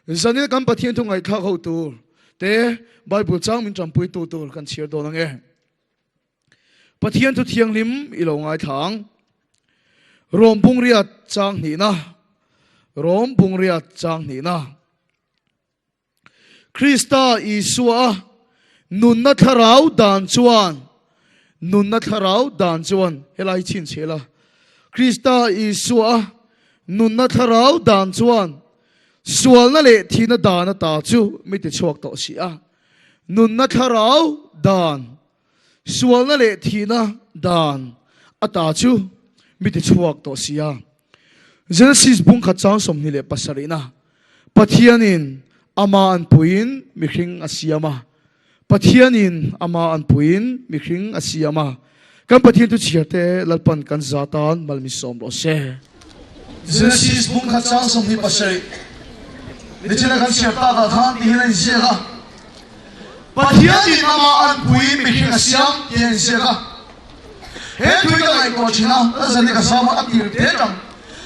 Zanin kan Pathian thu ngaihthlak ho tur te Bible chang min tanpui tu tur kan chhiar dawn ange. Pathian thu thianghlim i lo ngaithla ang. Rom bungriat chang hnihna Rom bungriat chang hnihna Krista Isua nunna thlarau dan chuan nunna thlarau dan chuan helai chhinchhiah la Krista Isua nunna thlarau dan chuan sualna leh thihna dan ata chu mi tichhuak tawh si a. Nunna thlarau dan, sualna leh thihna dan ata chu mi tichhuak tawh si a. Genesis bung khat chang 27na Pathianin ama anpuiin mihring a siam a. Pathianin ama anpuiin mihring a siam a. Kan Pathian thu chhiar te Lalpan kan za tan mal min sawm rawh se. Genesis bung khat chang 27 nichina kan chhiar tak ah khan tihian a inziak a, Pathianin ama anpuiin mihring a siam tih a inziak a. He thui ka ngaihtuah thin a, la zan i ka zam a, a tir te tang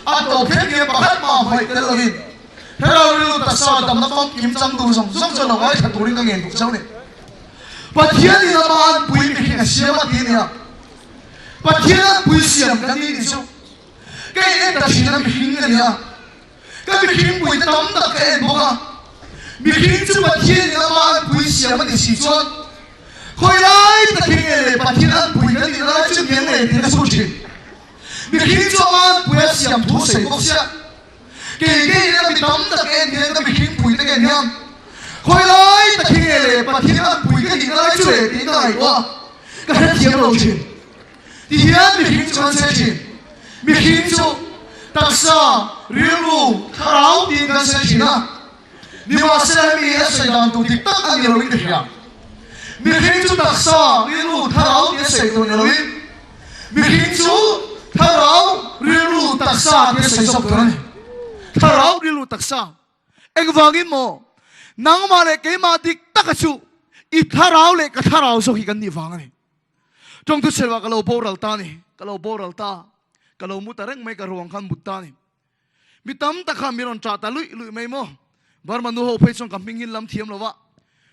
a tawp thleng hian pakhat mah hmaih tel lovin Thlarau rilru taksa damna famkim chang tur zawng zawng chuan lo ngaithla turin ka ngen duh chauh ni. Pathianin ama anpui mihring a siam a ti nia. Pathian anpui siam kan ni tih chu ka in en ta thin a, mihring ka ni a, ka mihring pui te tam tak ka en bawk a. Mihring chu Pathianin ama anpui siam a ni si chuan khawi lai takin nge le Pathian anpui kan nih lai chu miang le tih ka chhut thin. Mihring chu ama anpui a siam thu sawi bawk sia. Kei kei ina mi tam tak en hian ka mihring pui te ken hian khawi lai tak hi nge le Pathian an pui ka tih lai chu le tiin ka ngaihtuah a, ka hrethiam lo thin. Ti hian mihring chu kan sawi thin. Mihring chu taksa, rilru, thlarau tiin kan sawi thin a. Nimahsela hemi hi a sawi dan tur dik tak a ni loin ka hria. Mihring chu taksa, rilru, thlarau tia sawi tur ni loin mihring chu thlarau, rilru, taksa tia sawi zawk tur a ni. Thlarau, rilru, taksa. Engvangin maw? Nangmah leh keimah dik taka chu i thlarau leh ka thlarau zawk hi kan nih vang a ni. Tawngtu chhelvah ka lo boral ta a ni. Ka lo boral ta. Ka lo mu ta reng mai ka ruang khan mut ta a ni. Mi tam tak kha mi rawn ṭah ta luih luih mai maw? Burma nu ho phei chuan ka hming hi lam thiam lo a,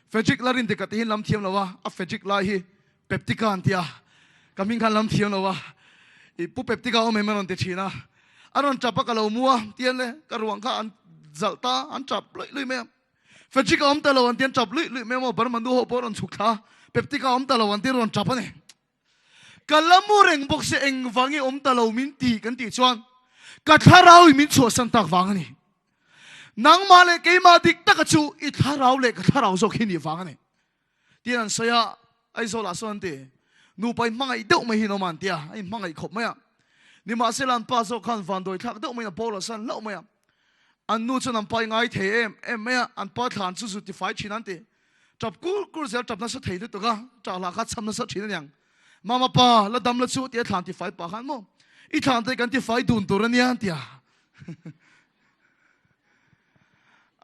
Frederick la rin dik a tihin lam thiam lo a, a Frederick lai hi Peptika an ti a, ka hming khan lam thiam lo a, i Pu Peptika awm em a rawn ti ṭhin a, a rawn ṭap a ka lo mu a, tian le ka ruang kha an zalh ta, an ṭap luih luih mai a, Frederick a awm ta lo an ti an ṭap luih luih mai maw? Burma nu ho pawh a rawn chhuk thla a, Peptika a awm ta lo an ti a rawn ṭap a ni. Ka la mu reng bawk se engvang i awm ta lo min ti kan tih chuan ka thlarau in min chhuahsan tak vang a ni. Nangmah leh keimah dik taka chu i thlarau leh ka thlarau zawk hi nih vang a ni. Tiin an sawi a, Aizawl ah sawn an ti. Nupa in hmangaih deuh mai hi an awm a an ti a, a inhmangaih khawp mai a. Nimahsela an pa zawk khan vanduai thlak deuh maiin a boral san hlauh mai a. An nu chuan an pa i ngai thei em em mai a, an pa thlan chu zu tifai thin an ti. Tap kur kur zel tap nasa thei lutuk a, tah lah kha cham nasa thin aniang. Mama pa, la dam la chu tia thlan tifai pah khan maw i thlan te kan tifai dun tur ania an tia.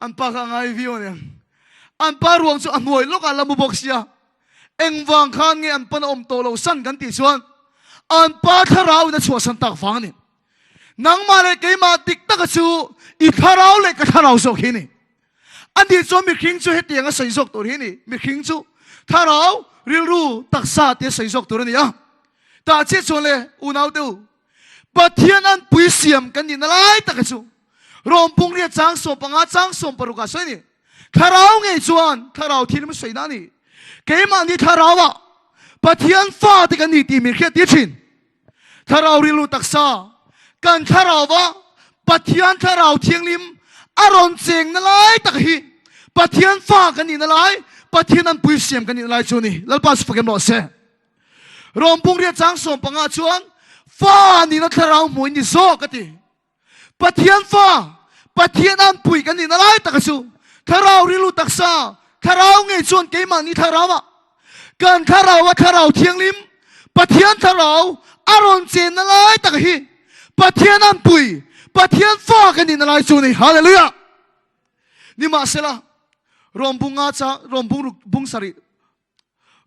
An pa kha a ngai viau aniang. An pa ruang chu a hnuai lawkah la mu bawk sia. Engvang khan nge an pan a awm tawh lo san kan tih chuan an pa thlarau in a chhuahsan tak vang a ni. Nangmah leh keimah dik taka chu i thlarau leh ka thlarau zawk hi ni. A nih chuan mihring chu hetiang a sawi zawk tur hi ni. Mihring chu thlarau, rilru, taksa tia sawi zawk tur a ni a. Tah chiah chuan le unau te u, Pathian an pui siam kan nihna lai taka chu Rom pungriat chang 15 chang 16 ah sawi a ni. Thlarau ngei chuan thlarau thil min sawi na a ni. Keimahni thlarauah Pathian fate kan ni tih min hriat tir thin. Thlarau rilru taksa, kan thlarauva Pathian Thlarau Thianghlim a rawn cheng na lai tak hi Pathian fa kan nihna lai, Pathian an pui siam kan nihna lai chu a ni. Lalpa chu fakem rawh se. Rom pungriat chang 15 chuan fa nihna thlarau hmu in ni zawk a ti. Pathian fa, Pathian an pui kan nihna lai taka chu Thlarau rilru taksa, Thlarau ngei chuan keimahni thlarauah, kan thlarauah Thlarau Thianghlim, Pathian Thlarau a rawn chenna lai taka hi Pathian an pui, Pathian fa kan nihna lai chu a ni. Hallelujah! Nimahsela, Rom bunga chang, Rom bung bung sarih,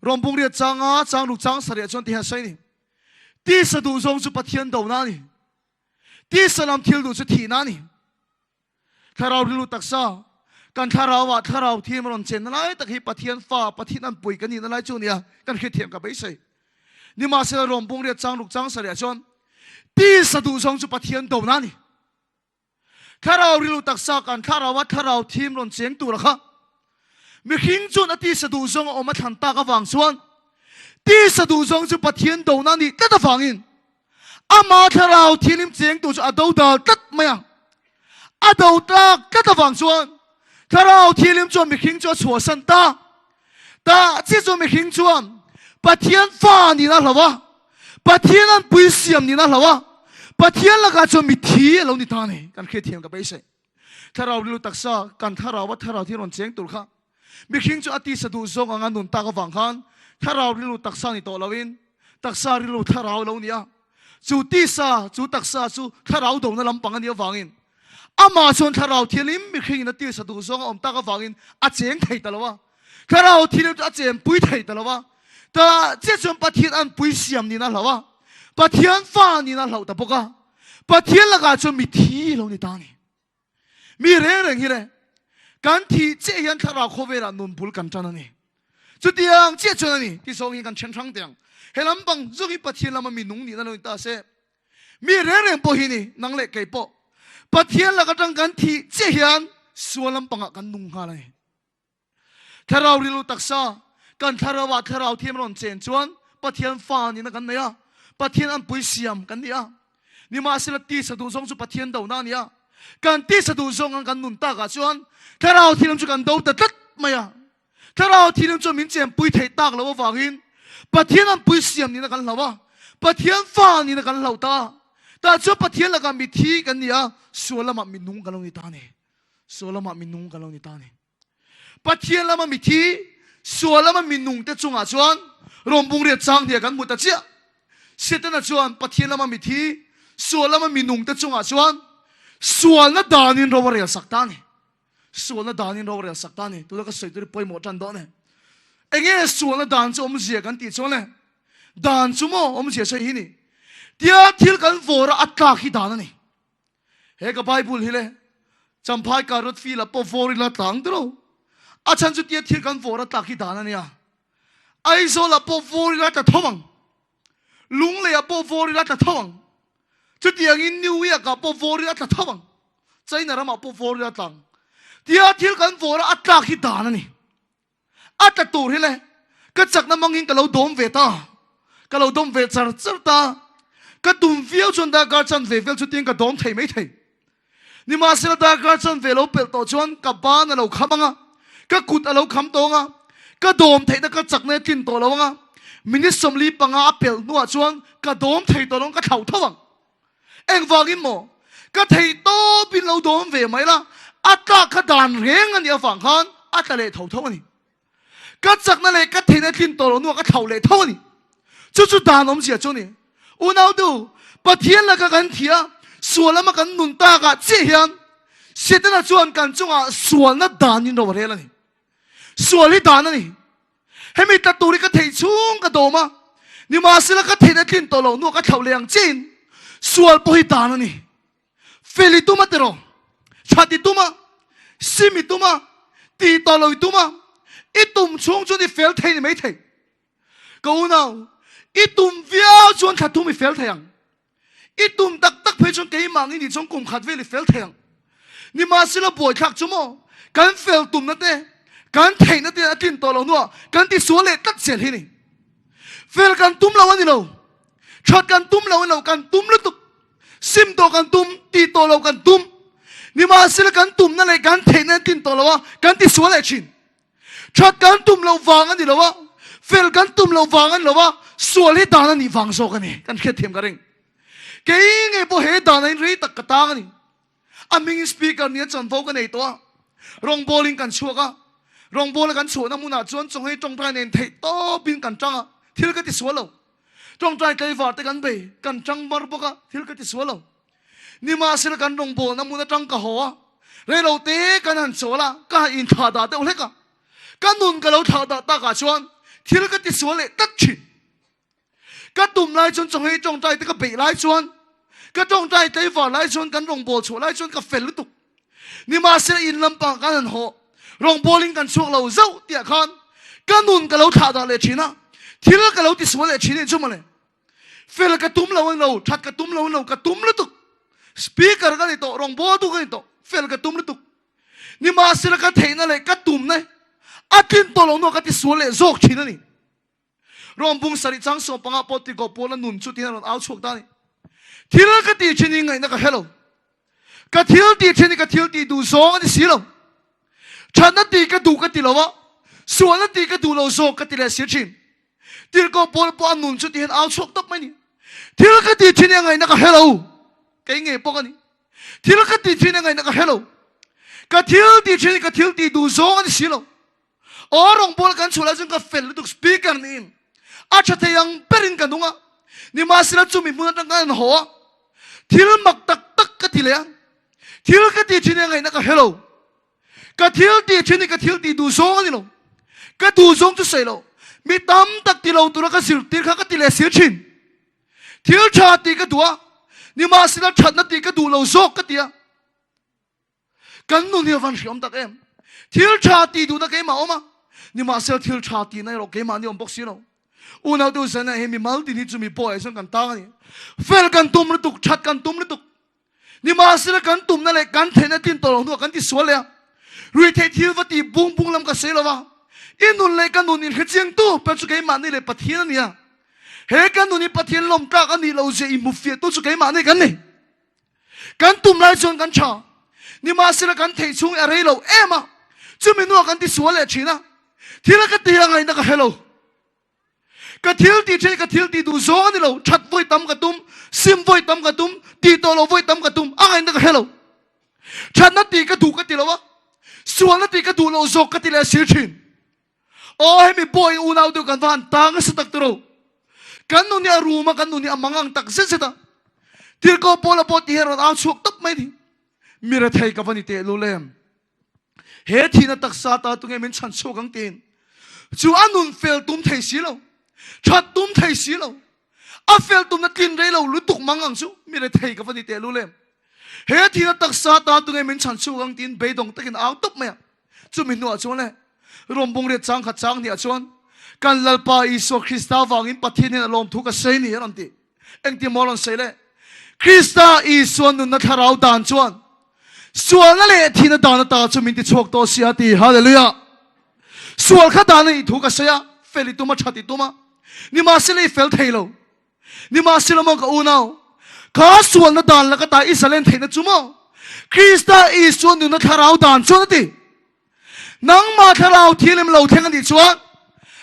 Rom bung riat changa chang ruk chang sarih ah chuan ti hian a sawi a ni. Tisa duh zawng chu Pathian dona a ni. Tisa lam thil duh chu thihna a ni. Thlarau rilru taksa. Kan thlarauah thlarau thim rawn chenna lai tak hi Pathian fa, Pathian anpui kan nihna lai chu nia kan hrethiam ka beisei. Nimahsela Rom bungriat chang ruk chang sarih ah chuan tisa duhzawng chu Pathian dona a ni. Thlarau rilru taksa kan thlaraua thlarau thim rawn cheng tura kha mihring chuan a tisa duhzawng a awm a thlan tak avang chuan tisa duhzawng chu Pathian dona a nih tlat avangin Ama thlarau thianghlim chengtu chu a do dal tlat mai a. A do tlak tlat avang chuan thlarau thianghlim chuan mihring chu a chhuahsan ta. Tah chi chu mihring chuan Pathian fa nihna a hlo a, Pathian an pui siam nihna a hlo a, Pathian lakah chuan mithi a lo ni ta a ni. Kan hriatthiam ka beisei. Thlarau rilru taksa, kan thlarau a thlarau thian rawn cheng tur kha mihring chu a tisa duh zawng anga nun tak avang khan thlarau rilru taksa ni tawh loin taksa rilru thlarau lo ni a. Chu tisa, chu taksa chu thlarau dona lampang a nih avangin amah chuan thlarau thianghlim mihringin a tisa duh zawng a awm tak avangin a cheng thei ta lo a. Thlarau thianghlim chu a chenpui thei ta lo a. Ta chiah chuan Pathian an pui siam niin a hlauh a, Pathian fa niin a hlauh ta bawk a. Pathian lakah chuan mi thi lo ni ta a ni. Mi reng reng hi le, kan thih chiah hian thlarau khawvelah nun bul kan tan a ni. Chutiang chiah chuan a ni ti zawng hi kan then hrang teh ang. He lam bang zawng hi Pathian lama mi nung nihna lo ni ta se. Mi reng reng pawh hi ni, nang leh kei pawh Pathian lak atang kan thih chiah hian sual lampangah kan nung nghal a ni. Thlarau rilru taksa, kan thlarauah thlarau thiam rawn chen chuan Pathian fa nihna kan nei a, Pathian anpui siam kan ni a. Nimahsela tisa duh zawng chu Pathian dona a ni a. Kan tisa duh zawng ang kan nun takah chuan thlarau thianghlim chu kan do ta tlat mai a. Thlarau thianghlim chuan min chenpui theih tak loh avangin Pathian anpui siam nihna kan hlau a, Pathian fa nihna kan hlauh ta a. Tah chuan Pathian lakah mithi kan ni a, sual lamah minung kan lo ni ta a ni. Sual lamah minung kan lo ni ta a ni. Pathian lama mithi, sual lama minungte chungah chuan rawngbung riat chang hniah kan hmu ta chiah. Setana chuan Pathian lama mithi, sual lama minungte chungah chuan sualna danin ro a rel sak ta a ni. Sualna danin ro a rel sak ta a ni. Tuna ka sawi tur hi pawimawh tan dawn e. Enge sualna dan chu awmzia kan tih chuan le, dan chu maw awmzia sawi hi ni. Tia thil kan vawr a, a tlak hi dan a ni. He ka Bible hi le Champhai Karot field ah pawh vawr ila tlang tilo. A chhan chu tia thil kan vawr a tlak hi dan a nia. Aizawl ah pawh vawr ila tla tho ang. Lunglei ah pawh vawr ila tla tho ang. Chutiangin New York ah pawh vawr ila tla tho ang. China ramah pawh vawr ila tlang. Tia thil kan vawr a a tlak hi dan a ni. A tla tur hi le, ka chakna mangin ka lo dawm ve ta. Ka lo dawm ve char char ta. Ka tum viau chuan darkar chanve vel chutin ka dawm thei mai thei. Nimahsela darkar chanve lo pelh tawh chuan ka ban a lo kham ang a, ka kut a lo kham tawh ang a, ka dawm theihna ka chakna a tlin tawh lo ang a, minute 45 a pelh hnuah chuan ka dawm thei tawh lo ang, ka thlauh tho ang. Engvangin maw? Ka theih tawpin lo dawm ve mai la, a tlak kha dan reng a nih avang khan a tla leh tho tho a ni. Ka chakna leh ka theihna tlin tawh loh hnuah ka thlauh leh tho a ni. Chu chu dan awmzia chu a ni. Unautu, Pathian laka kan thih a, sual lama kan nun takah chiah hian Setana chuan kan chungah sualna danin ro a rel a ni. Sual hi dan a ni. Hemi tla tur hi ka theih chhung ka dawm a, nimahsela ka theihna tlin tawh loh hnuah ka thlauh leh ang chiin sual pawh hi dan a ni. Fel i tum a tiraw? That i tum a, sim i tum a, tih tawh lo i tum a, i tum chhung chuan i fel thei ni mai thei. Ka unau, i tum viau chuan thla thum i fel thei ang. I tum tak tak phei chuan keimah ang i nih chuan kum khat vel i fel thei ang. Nimahsela buaithlak chu maw, kan fel tumna te, kan theihna te a tlin tawh lo hnuah kan tisual leh tlat zel hi ni. Fel kan tum lo a ni lo, that kan tum lo a ni lo, kan tum lutuk, sim tawh kan tum, tih tawh lo kan tum. Nimahsela kan tumna leh kan theihna a tlin tawh lo a, kan tisual leh thin. That kan tum loh vang a ni lo a, fel kan tum loh vang a ni lo a, sual hi dan a nih vang zawk a ni. Kan hriatthiam ka ring. Kei ngei pawh he dan ah in rei tak ka tang a ni. A hmingin speaker nia chanvo ka nei tawh a, rawngbawlin kan chhuak a, rawngbawla kan chhuahna hmunah chuan chawnghei tawngtai nen theih tawpin kan tang a, thil ka ti sual lo. Tawngtai tlaivar te kan bei, kan tang mar bawk a, thil ka ti sual lo. Nimahsela kan rawngbawlna hmun atang ka haw a, reilo te kan han chawl a, ka han inthlah dah deuh hlek a. Ka nun ka lo thlah dah takah chuan thil ka tisual leh tlat thin. Ka tum lai chuan chawnghei tawngtai te ka beih lai chuan, ka tawngtai tlaivar lai chuan, kan rawngbâwl chhuah lai chuan ka fel lutuk. Nimahsela in lampangah kan han haw. Rawngbawlin kan chhuak lo zauh tihah khan ka nun ka lo thlah dah leh thin a, thil ka lo tisual leh thin anih chu mawle. Fel ka tum lo a ni lo, that ka tum lo a ni lo, ka tum lutuk. Speaker ka ni tawh, rawngbawltu ka ni tawh, fel ka tum lutuk. Nimahsela ka theihna leh ka tumna a tlin tawh lo hnuah ka tisual leh zawk thin a ni. Rawng bung sarih chang 15 pawh Tirhkoh Paula nun chu tiin a rawn au chhuak ta a ni. Thil ka tih thin hi ngaihna ka hre lo. Ka thil tih thin hi ka thil tih duh zawng a ni si lo. Thatna tih ka duh ka ti lo a, sualna tih ka duh lo zawk ka ti leh si thin. Tirhkoh Paula pawh a nun chu tihian au chhuak tawp mai a ni. Thil ka tih thin hi a ngaihna ka hre lo. Kei ngei pawh ka ni. Thil ka tih thin hi a ngaihna ka hre lo. Ka thil tih thin hi ka thil tih duh zawng a ni si lo. Aw rawngbawl kan chhuah lai chuan ka fel lutuk speaker niin a tha thei ang berin ka nung a, nimahsela chumi hmun atang khan an haw a, thil mak tak tak ka ti leh a, thil ka tih thin hi a ngaihna ka hre lo, ka thil tih thin hi ka thil tih duh zawng a ni lo, ka duh zawng chu sawi lo, mi tam tak ti lo tura ka zirtir kha ka ti leh sir thin, thil tha tih ka duh a, nimahsela thatna tih ka duh lo zawk ka ti a. Kan nun hi a van hriam tak em? Thil tha tih duhna keimah awm a, nimahsela thil tha tihna erawh keimah ni awm bawk si lo. Unau tu zan ah hi mimal tin hi chu mi pawh ah chuan kan tang a ni. Fel kan tum lutuk, that kan tum lutuk. Nimahsela kan tumna leh kan theihna tlin tawh lo hnuah kan ti sual leh a. Ruihtheih thil va tih bung bung lam ka sawi lo va, i nun leh ka nun inhrechiang tu ber chu keimahni leh Pathian a ni a. He kan nun hi Pathian lawmtlak a nih lo zia inhmufiah tu chu keimahni kan ni. Kan tum lai chuan kan tha. Nimahsela kan theih chhung a rei lo em a, chumi hnuah kan tisual leh thin a. Thil a ka ti a ngaihna ka hre lo. Ka thil tih then ka thil tih duh zawng a ni lo. That vawi tam ka tum, sim vawi tam ka tum, tih tawh loh vawi tam ka tum, a ngaihna ka hre lo. Thatna tih ka duh ka ti lo a, sualna tih ka duh loh zawk ka ti leh sir thin. Aw hemi pawhin unau deuh kan va han tang nasa tak tawh lo. Kan nun hi a rum a, kan nun hi a mang ang tak zet zet a. Tirhkoh Paula pawh ti hian rawn au chhuak tawp mai a ni. Mi rethei ka va ni tehlul em? He thihna taksa ta tunge min chhan chhuak ang tiin chu a nun fel tum thei si lo, that tum thei si lo, a fel tumna tlin rei lo lutuk mang ang chu mi rethei ka va ni tehlul em? He thihna taksa ta tunge min chhan chhuak ang tiin beidawng takin a au tawp mai a. Chumi hnuah chuan le Rom bungriat chang khat chang hniah chuan kan Lalpa Isua Krista vangin Pathian hian a lawmthu ka sawi ni a rawn ti. Engtin maw a rawn sawi le? Krista Isua nunna thlarau dan chuan sualna leh thihna dan ata chu min tichhuak tawh si a ti. Hallelujah! Sual kha dan a nih thu ka sawi a, fel i tum a, that i tum a, nimahsela i fel thei lo. Nimahsela maw ka unau, kha sualna dan laka ta i zalen theihna chu maw? Krista Isua nunna thlarau dan chuan a ti. Nangmah thlarau thianghlim lo thleng a nih chuan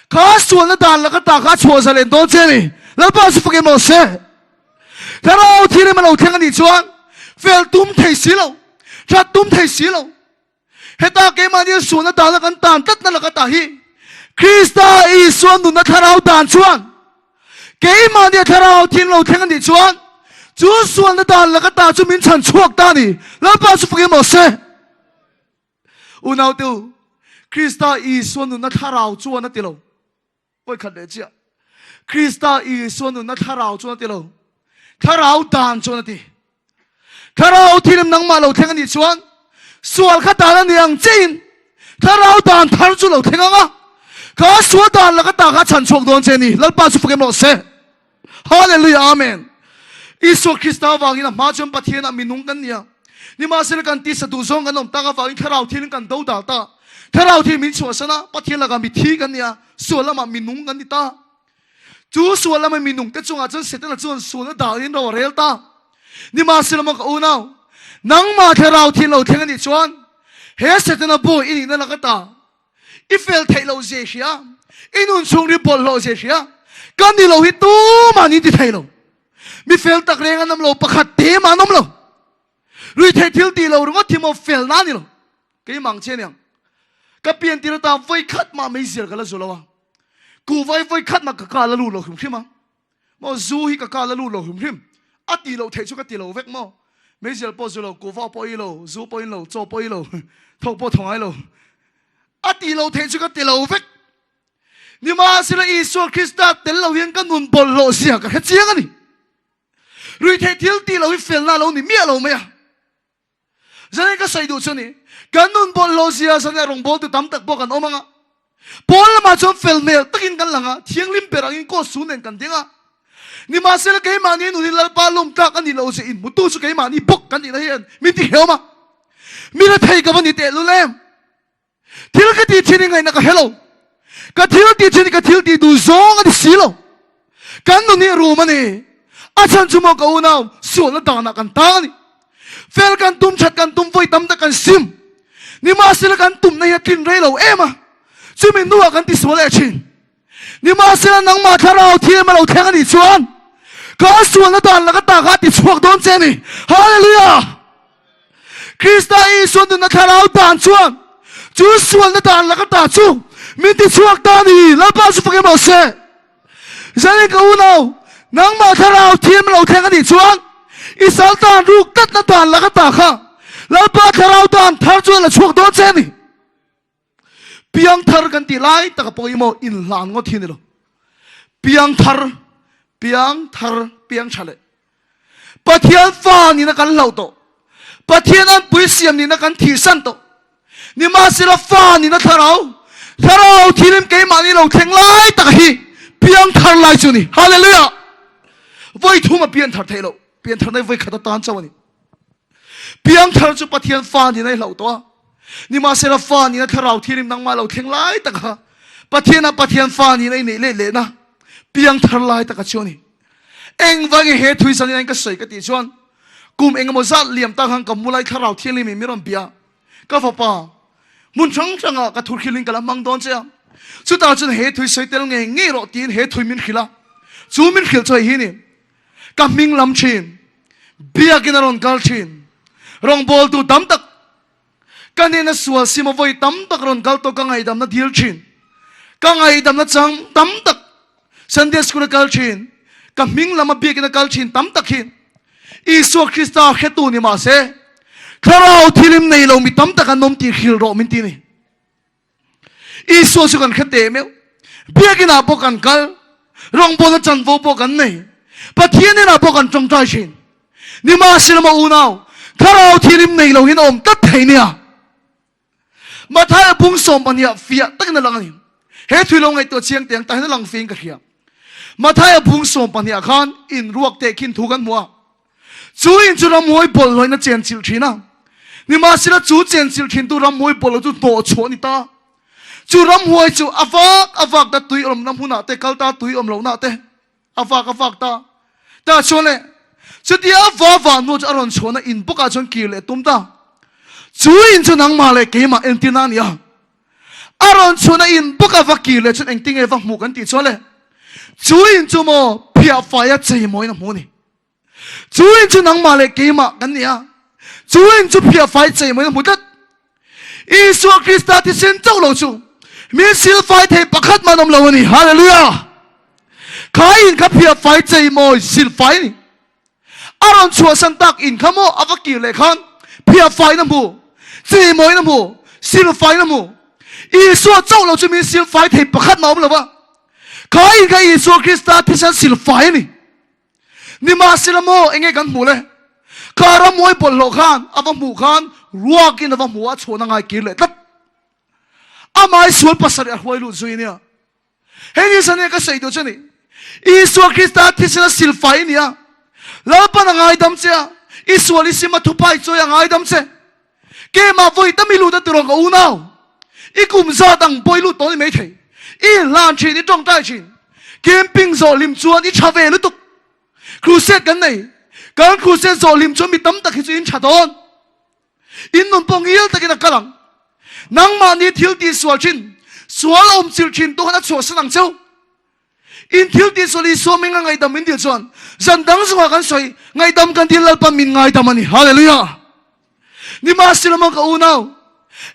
kha sualna dan laka ta kha a chhuah zalen dawn che a ni. Lalpa chu fak em aw se. Thlarau thianghlim a lo thleng a nih chuan fel tum thei si lo, that tum thei si lo. Heta keimahni sualna dana kan tan tlatna laka ta hi Krista Isua nunna thlarau dan chuan keimahni a thlarau thin lo thleng a nih chuan chu sualna dan laka ta chu min chhan chhuak ta a ni. Lalpa chu fak em aw se. Unaute u, Krista Isua nunna thlarau chuan a ti lo. Vawikhat leh chiah. Krista Isua nunna thlarau chuan a ti lo. Thlarau dan chuan a ti. Thlarau thilim nangmah lo thleng a nih chuan sual kha dan a ni ang chiahin thlarau dan thar chu lo thleng ang a. Kha sual dan laka ta kha chhan chhuak dawn che a ni. Lalpa chu fak em rawh se. Hallelujah Amen. Isua Krista avangin a hma chuan Pathianah minung kan ni a. Nimahsela kan tisa duh zawng kan awm tak avangin thlarau thilin kan do dal ta. Thlarau thil min chhuahsan a, Pathian lakah mithi kan ni a, sual lamah minung kan ni ta. Chu sual lama minung te chungah chuan Setana chuan sualna dalin ro a rel ta. Nimahsela maw ka unau, nangmah thlarau thil lo thleng a nih chuan he Setana bawi i nihna laka ta I fel theih loh zia i hria, i nun chhung ri bawlhhlawh zia i hria. Ka ni lo hi tumah an inti thei lo. Mi fel tak reng an awm lo, pakhat te mah an awm lo. Ruihtheih thil tih lo ringawt hi maw fel na a ni lo. Keimah ang che aniang. Ka pian tir ata vawi khat mah meizial ka la zu lo a. Kuhvai vawi khat mah ka ka la lut lo hrim hrim a. Maw zu hi ka ka la lut lo hrim hrim. A tih loh theih chu ka ti lo vek maw. Meizial pawh zu lo, kuhva pawh i lo, zu pawh in lo, chaw pawh i lo, thawk pawh thaw ngai lo. A tih loh theih chu ka ti lo vek. Nimahsela Isua Krista tel lo hian ka nun bawlhhlawh zia ka hre chiang a ni. Ruihtheih thil tih lo hi felna a lo ni miah lo mai a. Zanin ka sawi duh chu ni, kan nun bawlhhlawh zia zanin a rawngbawltu tam tak pawh kan awm ang a. Pawl lamah chuan fel hmel takin kan lang a, thianghlim ber angin kaw su nen kan ding a. Nimahsela keimahni nun hi Lalpa lawm tlak a nih loh zia inhmutu chu keimahni bawk kan nihna hian min ti hleuam a. Mi rethei ka va ni tehlul em? Thil ka tih thin hi ngaihna ka hre lo. Ka thil tih thin hi ka thil tih duh zawng a ni si lo. Kan nun hi a rum a ni. A chhan chu maw ka unau, sualna danah kan tang a ni. Fel kan tum, that kan tum, vawi tam tak kan sim. Nimahsela kan tumna hi a tlin rei lo em a, chumi hnuah kan tisual leh thin. Nimahsela nangmah thlarau thiam a lo thleng a nih chuan ka sualna dan laka ta kha a tichhuak dawn che a ni. Hallelujah! Krista Isua nunna thlarau dan chuan chu sualna dan laka ta chu min tichhuak ta a ni. Lalpa chu fak em rawh se. Zanin ka unau, nangmah thlarau thiam a lo thleng a nih chuan i sal dan ruk tlatna dan laka ta kha Lalpa thlarau dan thar chu a la chhuak dawn che a ni. Piangthar kan tih lai taka pawimawh inhlan ngawt hi a ni lo. Piangthar, piangthar, piangtha leh Pathian fa nihna kan hlauh tawh. Pathian anpui siam nihna kan thihsan tawh. Nimahsela fa nihna thlarau, thlarau thilim keimahni lo thleng lai taka hi piangthar lai chu a ni. Hallelujah! Vawi thum a pianthar theih loh. Piantharna hi vawi khat atan chauh a ni. Piangthar chu Pathian fa nihna i hlauh tawh a. Nimahsela fa nihna thlarau thilim nangmah lo thleng lai taka Pathianah Pathian fa nihna i neih let lehna piangthar lai taka chu a ni. Engvangin he thui zanin ain ka sawi ka tih chuan kum engemaw zat liam tak khan ka mulai thlarau thianghlim in min rawn bia. Ka fapa, hmun hrang hrangah ka thurhrilhin ka la hmang dawn che a. Chutah chuan he thui sawi tel ngei ngei rawh tiin he thui min hrilh a. Chu min hrilh chu hei hi ni, Ka hming lam thin, biakin a rawn kal thin, rawngbawltu tam tak Ka hnena sual sim a vawi tam tak rawn kal tawh ka ngaihdamna dil thin. Ka ngaihdamna chang tam tak Sunday school a kal thin, ka hming lama biakin a kal thin tam tak hi Isua Krista hretu ni mah se thlarau thilim nei lo mi tam tak an awm tih hrilh rawh min ti ni. Isua chu kan hre teh meuh. Biakin ah pawh kan kal, rawngbawlna chanvo pawh kan nei, Pathian inah pawh kan tawngtai thin. Nimahsela maw unau, thlarau thilim nei lo hian a awm tlat thei nia. Mathaia bung 12 ah fiah takin a lang a ni. He thui lo ngaihtuah chiang teh ang tah hian a lang fiahin ka hria. Mathaia bung 12 ah khan inruak teh khin thu kan hmu a. Chu in chu ramhuai bawlhhlawhin a chenchilh thin a, nimahsela chu chenchilh thintu ramhuai bawlhhlawh chu hnawh chhuah a ni ta. Chu ramhuai chu a vak a vak ta tui awmna hmunah te, kal ta tui awm lohna te a vak a vak ta. Tah chuan le chutia a va vah hnu chu a rawn chhuahna in bawkah chuan kir leh tum ta. Chu in chu nangmah leh keimah entirna a ni a. A rawn chhuahna in bawka va kir leh chuan engtinge va hmuh kan tih chuan le chu in chu maw phiahfaia cheimawiin a hmu a ni. Chu in chu nangmah leh keimah kan ni a, chu in chu phiahfai chei mai a hmu tlat. Isua Krista thisen chauh lo chu min silfai thei pakhat man awm lo a ni. Hallelujah! Kha in kha phiahfai chei mawi silfai a ni. A rawn chhuahsan tak in kha maw a va kir leh khan phiahfaiin a hmu, chei mawiin a hmu, silfaiin a hmu. Isua chauh lo chu min silfai thei pakhat mah awm lo va. Kha in kha Isua Krista thisen silfai a ni. Nimahsela maw enge kan hmuh le? Kha ramhuai bawlhhlawh khan a va hmuh khan ruakin a va hmuh a, chhuahna ngai kir leh tlat. Amah sual pasarih a hruai lut zui nia. Hei ni san ka sawi duh chu ni. Isua Krista thisena silfai nia. Lalpan a ngaidam che a, i sual i sim a thupai chawi a ngaidam che. Keimah vawi tam i lut a tiraw ka unau? I kum zat ang pawh i lut tawh ni maithei. I inhlan thin, i tawngtai thin. Camping zawh hlim chuan i tha ve lutuk. Crusade kan nei. Kan crusade zawh hlim chuan mi tam tak hi chu in tha dawn. In nun pawh ngil takin a kal ang. Nangmahni thil tihsual thin, sual awm chilh thin tu khan a chhuahsan ang cheu. In thil tih sual Isua hming a ngaihdam min dil chuan zan dang zungah kan sawi ngaihdam kan dil Lalpa min ngaidam a ni. Hallelujah! Nimahsela maw ka unau,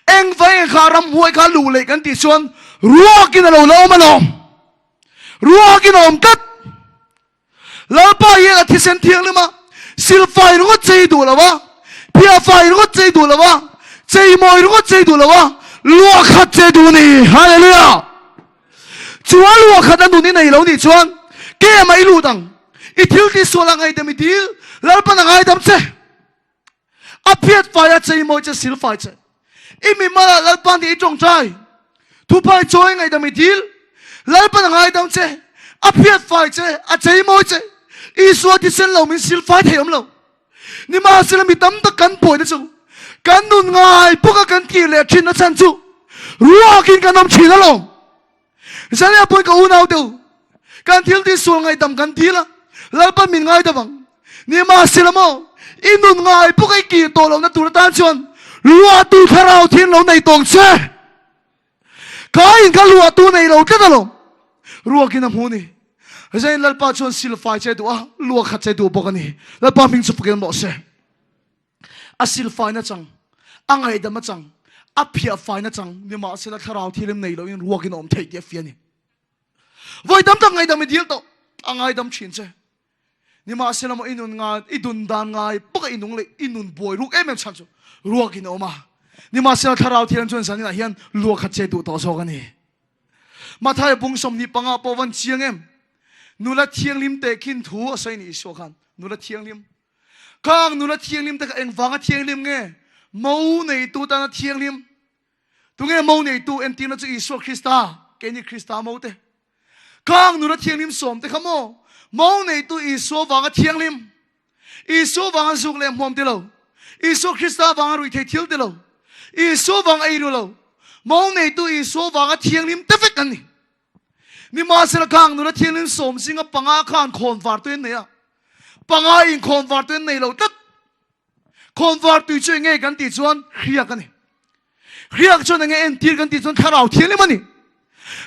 eng vai eng kha ramhuai kha luh leh kan tih chuan ruakin a lo la awm alawm. Ruakin a awm tlat. Lalpa hian a thisen thianghlim a, silfai ringawt chei duh lo a, phiahfai ringawt chei duh lo a, cheimawi ringawt chei duh lo a, luahkhat che duh ni. Hallelujah! Chu a luahkhat a nun i nei lo nih chuan kem ah i lut ang. I thil tihsual ah ngaihdam i dil, Lalpan a ngaidam che. A phiat fai a chei mawi che sil fai che. I mi mal ah Lalpa nih i tawngtai. Thuphai chawi ngaihdam i dil. Lalpan a ngaidam che. A phiat fai che, a chei mawi che. Isua thisen lo min sil fai thei awm lo. Nimahsela mi tam tak kan buaina chu kan nun ngai bawk a kan kir leh thin a chhan chu ruakin kan awm thin alawm. Zania pawhin ka unau deuh kan thil tih sual ngaihdam kan dil a, Lalpan min ngaidam ang. Nimahsela maw i nun ngai bawk a i kir tawh lohna tur atan chuan luahtu thlarau thin lo nei tawng che. Ka in ka luahtu nei lo tlat alawm. Ruakin a hmu ni. Zain Lalpa chuan silfai che duh a, luah khat che duh bawk a ni. Lalpa hming chu fakin rawh se. A silfaina chang, a ngaihdam a chang, a phiahfaina chang nimahsela thlarau thilim nei loin ruakin a awm theih tih a fiah a ni. Vawi tam tak ngaihdam i dil tawh, a ngaidam thin che. Nimahsela maw i nun ngai, i dun dan ngai bawk a i nung leh i nun buai ruk em em chhan chu ruakin a awm a. Nimahsela thlarau thiam chuan zaninah hian luah khat che duh tawh zawk a ni. Matthai bung 25 pawh van chiang em? Nula thianghlim tehkhin thu a sawi ni Isua khan. Nula thianghlim. Khang nula thianghlim te kha engvanga thianghlim nge? Mo neitu tana thianghlim. Tunge mo neitu entirna chu Isua Krista, keini Krista mo te. Khang nula thianghlim sawm te kha maw mo neitu Isua vanga thianghlim. Isua vanga zuk leh hmuam ti lo. Isua Krista vanga ruih thei thil ti lo. Isua vang ei ru lo. Mo neitu Isua vanga thianghlim te vek an ni. Nimahsela khang nula thianghlim sawm zinga panga khan khawnvar tui an nei a. Panga in khawnvar tui an nei lo tlat. Khawnvar tui chu enge kan tih chuan hriak a ni. Hriak chuan enge entir kan tih chuan thlarau thianghlim a ni.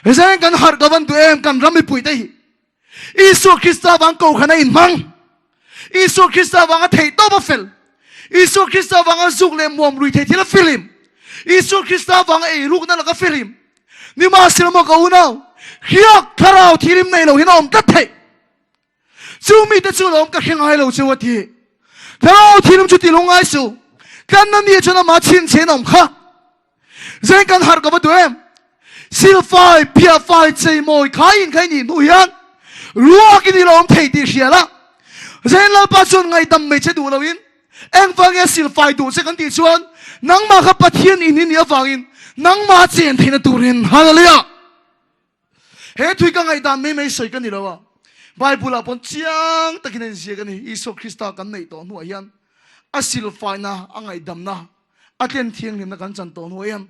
Zeng kan harh ka van duh em kan ram mipui te hi. Isua Krista vang kohhran a inhmang. Isua Krista vanga theih tawp a fel. Isua Krista vanga zuk leh muam lui thei thil a filim. Isua Krista vanga ei rukna laka filim. Nimahsela maw ka unau, hriak thlarau thilim nei lo hian a awm tlat theih. Chu mite chu lawm ka hre ngai lo cheu a ti. Thlarau thilim chu ti lungngai suh. Tlanna ni chuan amah chhinchhiah in awm kha. Zeng kan harh ka va duh em? Silfai, phiahfai, cheimawi, khai in khai nih hnu hian ruak in i lo awm thei tih hria la. Zeng Lalpa chuan ngaihdam mai che duh loin engvang nge silfai duh che kan tih chuan nangmah kha Pathian in i nih avangin nangmah chen theihna turin. Hallelujah! He thui ka ngaihdan mai mai sawi ka ni lo a, Bible ah pawn chiang takin a inziak a ni. Isua Krista kan neih tawh hnuah hian a silfaina, a ngaihdamna, a tlen thianghlimna kan chan tawh hnuah hian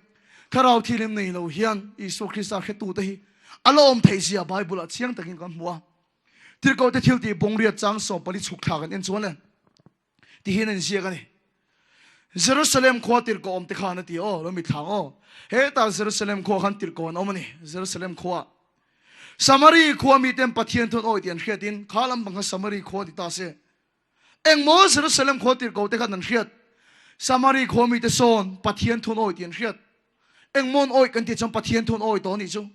Thlarau Thianghlim nei lo hian Isua Krista hretute hi a la awm theih zia Bible ah chiang takin kan hmu a. Tirhkohte thiltih bawngriat chang 14 chhuk thla kan en chuan le ti hian a inziak a ni. Jerusalem khua tirhkoh awm te khan a ti aw, lo mitthlang aw. Hetah Jerusalem khua khan tirhkoh an awm a ni, Jerusalem khua. Samari khua miten Pathian thun awi tih an hriatin kha lampang kha Samari khua ti ta se. Engmaw Jerusalem khua tirhkoh te khan an hriat. Samari khua mite sawn Pathian thun awi tih an hriat. Engmawn awi kan tih chuan Pathian thun awi tawh a nih chu.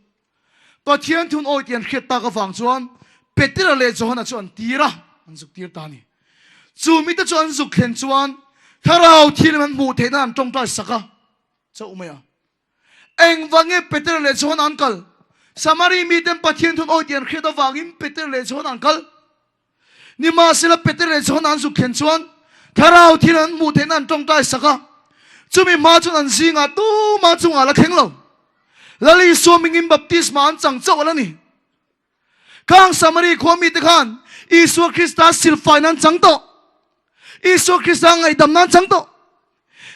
Pathian thun awi tih an hriat tak avang chuan Petera leh Johana chu an tir a, an zuk tir ta a ni. Chu mite chu an zuk thlen chuan Thlarau thilin an hmuh theihna an tawngtai sak a, chauh mai a. Engvange Petera leh Johana an kal? Samari miten Pathian thun awi tih an hriat avangin Petera leh Johana an kal. Nimahsela Peter leh Johana an zuk thlen chuan Thlarau thil an hmuh theihna an tawngtai sak a, chumi hma chuan an zingah tumah chungah la thleng lo. Lal Isua mingin baptisma an chang chauh a la ni. Khang Samari khua mite khan Isua Krista silfaina an chang tawh. Isua Krista ngaihdamna an chang tawh.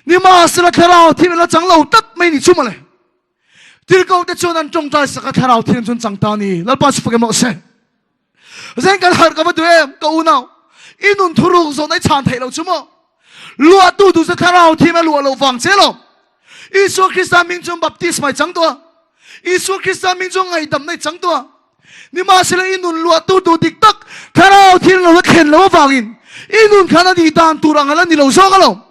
Nimahsela Thlarau thil an la chang lo tlat mai ni chu mawle. Tirhkohte chuan an tawngtai sak a, Thlarau Thianghlim chuan chang ta a ni. Lalpa chu fak em rawh se. Zeng kan harh ka va duh em, ka unau. I nun thuruk zawhna i chhan theih lo chu maw? Luahtu duh chu Thlarau Thianghlim a luah loh vang che lawm. Isua Krista hming chuan baptisma i chang tawh a. Isua Krista hming chuan ngaihdamna i chang tawh a. Nimahsela i nun luahtu duh dik tak Thlarau Thianghlim lo la thlen loh avangin i nun khan a nih dan tur ang a la ni lo zawk alawm.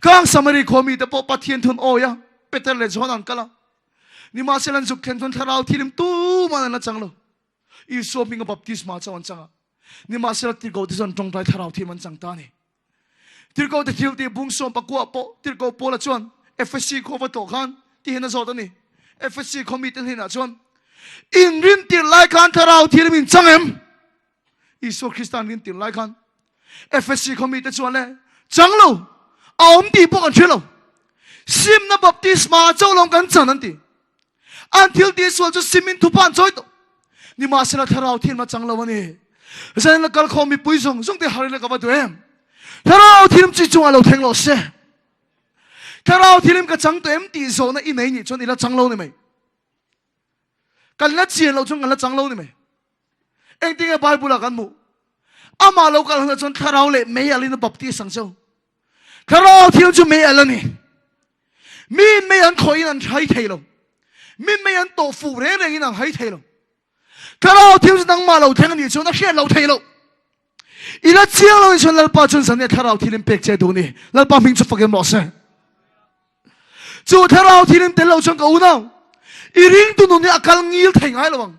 Khang Samari khua mite pawh Pathian thun awi a, Peter leh John an kal a. Nimahsela an zuk thlen chuan Thlarau Thianghlim tuman an la chang lo. Isua hminga baptisma chauh an chang a. Nimahsela tirhkoh te chuan tawngtai Thlarau Thianghlim an chang ta a ni. Tirhkoh te thil tih bung sawm pakua pawh tirhkoh Paula chuan Efesi khua va tlawh khan ti hian a zawt a ni. Efesi khaw mite hnenah chuan, In rin tirh lai khan Thlarau Thianghlim in chang em? Isua Krista an rin tirh lai khan Efesi khaw mite chuan le, Chang lo! A awm tih pawh kan hre lo. Simna baptisma chauh lawng kan chan an ti. An thil tih sual chu simin thupa an chawi tawh. Nimahsela thlarau thilma chang lo a ni. Zanin la kalkhawm mipui zawng zawng te har ila ka va duh em. Thlarau thilim chi chungah lo thleng lo se. Thlarau thilim ka chang tawh em tih zawhna i nei nih chuan i la chang lo ni mai. Kan la chian loh chuan kan la chang lo ni mai. Engtinge Bible ah kan hmuh? Amah lo kal hunah chuan thlarau leh mei alin a baptis ang cheu. Thlarau thil chu mei al a ni. Miin mei an khawih in an hai thei lo. Min mei an tawh fuh reng reng in an hai thei lo. Thlarau thil chu nangmah lo thleng a nih chuan a hriat lo thei lo. I la chiang lo in chuan Lalpa chuan zan nia thlarau thil in pek che duh ni. Lalpa hming chu fak em rawh se. Chu thlarau thil in tel lo chuan ka unau i ringtu nun hi a kal ngil thei ngai lo ang.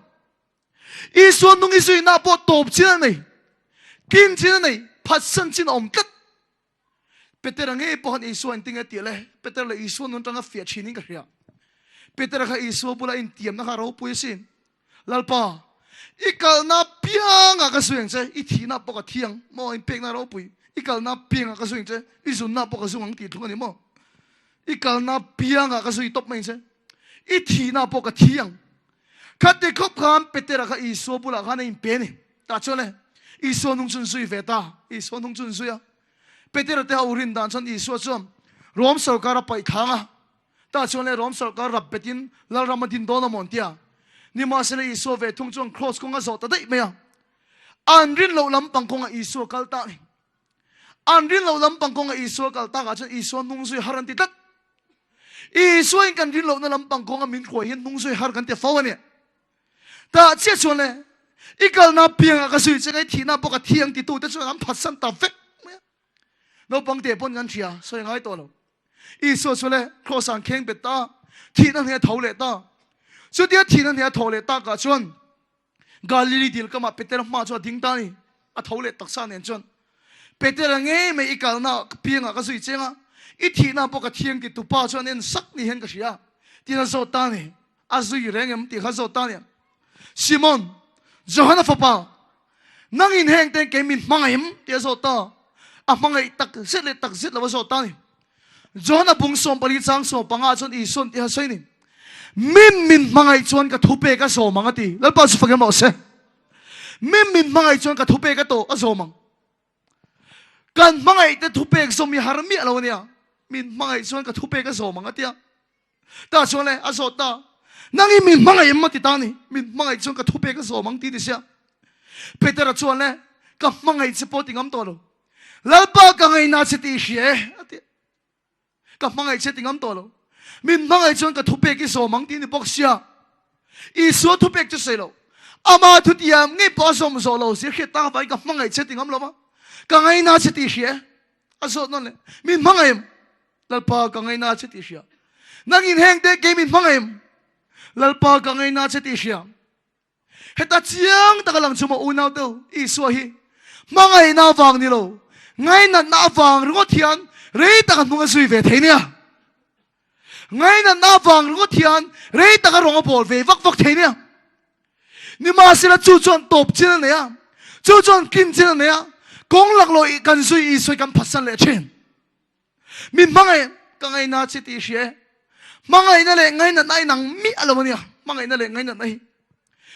Isua nung i zuina pawh tawp chin a nei, tlin chin a nei, phatsan chin a awm tlat. Petera ngei pawh khan Isua engtin nge tih le? Petera leh Isua nun atanga fiah thin in ka hria. Petera kha Isua bula intiamna kha a ropui asin. Lalpa, i kalna piangah ka zui ang che, i thihna pawh ka thi ang maw, inpekna ropui, i kalna piangah ka zui ang che, i zunna pawh ka zung ang tih thlung a ni maw? I kalna piangah ka zui tawp mai ang che, i thihna pawh ka thi ang. Khati khawp khan Petera kha Isua bulah khan a inpe a ni. Tah chuan le, Isua hnung chu an zui ve ta. Isua hnung chu an zui a. Petera te ho rin dan chuan Isua chuan Rom sorkar a paih thlang a. Tah chuan le Rom sorkar rap betin Lalram a din dawn a maw an ti a. Nimahsela Isua ve thung chuan kraws kawng a zawh ta daih mai a. An rin loh lampang kawngah Isua kal ta a ni. An rin loh lampang kawnga Isua kal takah chuan Isua hnung zui har an ti tlat. Isua in kan rin lohna lampang kawnga min hruai hian hnung zui har kan ti fo a ni. Tah chiah chuan le, i kalna piangah ka zui che ngai thihna pawh ka thi ang titute chuan an phatsan ta vek mai a. Naupang te pawn kan hria, sawi ngai tawh lo. Isua chu le kraws ah an kheng bet ta, thihna hne a tho leh ta. Chutia thihna hne a tho leh takah chuan Galili dil kamah Petera hma chu a ding ta a ni. A tho leh taksa nen chuan, Petera ngei mai i kalna piangah ka zui cheng a, i thihna pawh ka thiang ti tupa chuan en sak ni hian ka hria tiin a zawt ta a ni. A zui reng em tih kha a zawt ta a ni. Simon, Johana fapa, nangin heng te kei min hmangaih em? tih a zawt ta. A hmangaih tak zet leh tak zet lo a zawt ta a ni. Johana bung 14 chang 15 chuan Isuan tih a sawi ni. Min min hmangaih chuan ka thupek a zawm ang a ti. Lalpa chu fak em rawh se. Min min hmangaih chuan ka thupek a tawh a zawm ang. Kan hmangaih te thupek zawm hi har miah lo a nia. Min hmangaih chuan ka thupek a zawm ang a tia. Ta chuan le a zawt ta. Nang i min hmangaih em a ti ta ni. Min hmangaih chuan ka thupek a zawm ang ti ni sia. Petera chuan le ka hmangaih che pawh ti ngam tawh lo. Lalpa ka ngaihna che tih i hria e, a ti. Ka hmangaih che ti ngam tawh lo. Min hmangaih chuan ka thupek i zawm ang tih ni bawk sia. Isua thupek chu sawi lo. Ama thutiam ngei pawh a zawm zawh lo zir hriat tak avangin ka hmangaih che ti ngam lo va. Ka ngaihna che tih i hria e, a zawt nawn leh. Min hmangaih em? Lalpa ka ngaihna che tih i hria. Nangin heng te kei min hmangaih em? Lalpa ka ngaihna che tih i hria. Heta chiang taka lang chu maw unau deuh Isua hi hmangaihna avang ni lo, ngainatna avang ringawt hian rei taka hnung a zui ve thei nia. Ngainatna avang ringawt hian rei taka rawng a bawl ve vak vak thei nia. Nimahsela chu chuan tawp chin a nei a, chu chuan tlin chin a nei a, kawng laklawh kan zui Isua hi kan phatsan leh thin. Min hmangaih ka ngaihna che tih i hria e. Hmangaihna leh ngainatna a inang miah lo a nia. Hmangaihna leh ngainatna hi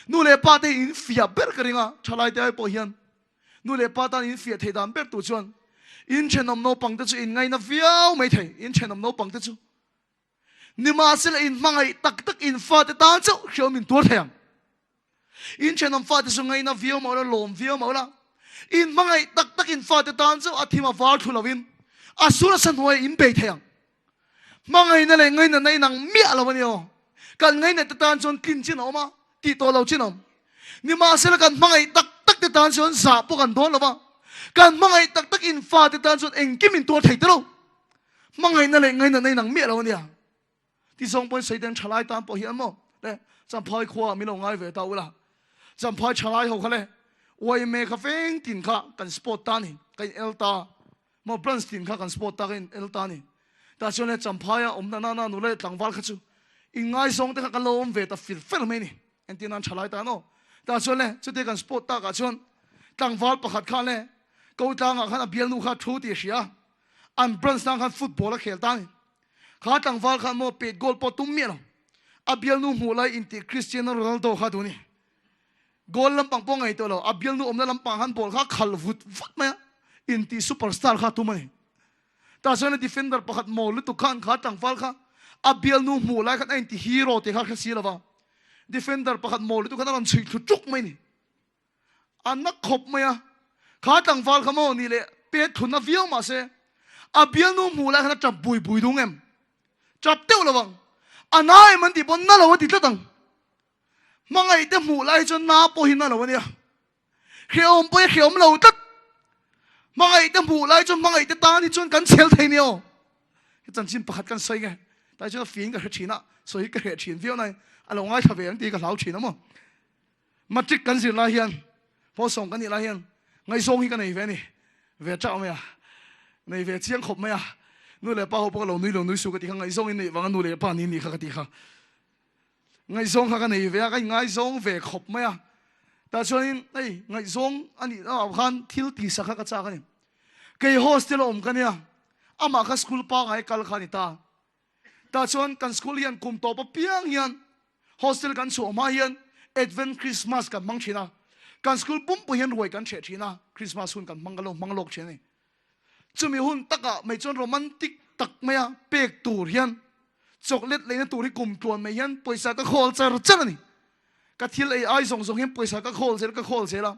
nu leh pa te in fiah ber ka ring a, thalai te ai pawh hian nu leh pa tan in fiah theih dan ber tur chuan in thenawm naupang te chu in ngaina viau mai thei, in thenawm naupang te chu. Nimahsela in hmangaih tak tak in fate tan chauh hriau min tuar thei ang. In thenawm fate chu ngaina viau mah ula, lawm viau mah ula, in hmangaih tak tak in fate tan chauh a thim a var thu lovin a sur a sa hnuaiah in bei thei ang. Hmangaihna leh ngainatna inang miah lo a ni aw. Kan ngainat te tan chuan tlin chin a awm a, tih tawh lo chin a awm. Nimahsela kan hmangaih tak tak te tan chuan zah pawh kan dawn lo va, kan hmangaih tak tak in fate tan chuan engkim in tuar thei te lo. Hmangaihna leh ngainatna inang miah lo a nia. Ti zawng pawhin Satan thalai tan pawh hi an maw le Champhai khua ah min lo ngai ve ta ula Champhai thalai ho kha le YMA kha veng tin kha kan sport ta ni ka in el ta maw branch tin kha kan sport ta ka in el ta ni tah chuan le Champhai ah awm na na na nula leh tlangval kha chu in ngaizawng te kha kan lo awm ve ta fir fer mai ni entir nan thalai tan aw tah chuan le chutia kan sport tak ah chuan tlangval pakhat kha le ko tlangah khan a bialnu kha thu tih a hria. An branch tang khan football a khel ta a ni. Kha tlangval khan maw pet goal pawh tum miah lo. A bialnu hmuh lai intih Cristiano Ronaldo kha duh a ni. Goal lampang pawh ngaihtuah lo, a bialnu awmna lampang khan ball kha khal vut vut mai a, intih superstar kha tum a ni. Tah chuan a defender pakhat maw lutuk khan kha tlangval kha a bialnu hmuh lai khan a inti hero tih kha hre si lo va, defender pakhat maw lutuk khan a rawn chhuih thlu tuk mai a ni. A na khawp mai a, kha tlangval kha maw ni leh pet thunna viau mah se a bialnu hmuh lai khan a tap bui bui dung em? Tap deuh lo ang, a na em an tih pawn na lo a ti tlat ang. Hmangaih te hmuh lai hi chuan na pawh hi na lo a nia. Hrehawm pawh hi hrehawm lo tlat. Hmangaih te hmuh lai chuan hmangaih te tan hi chuan kan chhel thei nia aw. He chanchin pakhat kan sawi nge. Tai chuan a fing ka hre thin a, sawi hi ka hreh thin viau nai. A lo ngaithla ve ang tih ka hlau thin a maw. Matric kan zir lai hian, Pawlsawm kan nih lai hian ngaihzawng hi ka nei ve a ni. Ve chauh mai a. Nei ve chiang khawp mai a. Nu leh pa ho pawh ka lo nui lo nui su ka ti kha ngaihzawng in neih vanga nu leh pa ni ni kha ka ti kha. Ngaihzawng kha ka nei ve a, ka ingaizawng ve khawp mai a. Tah chuanin hei ngaihzawng a nih loh khan thil tihsak kha ka chak a ni. Kei hostel a awm ka nia, amah kha school pangai kal kha a ni ta. Tah chuan kan school hian kum tawp apiang hian hostel kan chhuah hma hian Advent Christmas kan hmang thin a. Kan school pumpui hian ruai kan hreh thin a, Christmas hun kan hmang ka lo hmang lawk thin a ni. Chumi hun takah mai chuan romantic tak maia pek tur hian chocolate leina tur hi kum tluan mai hian pawisa ka khawl char char a ni. Ka thil ei ai zawng zawng hian pawisa ka khawl zel ka khawl zel a.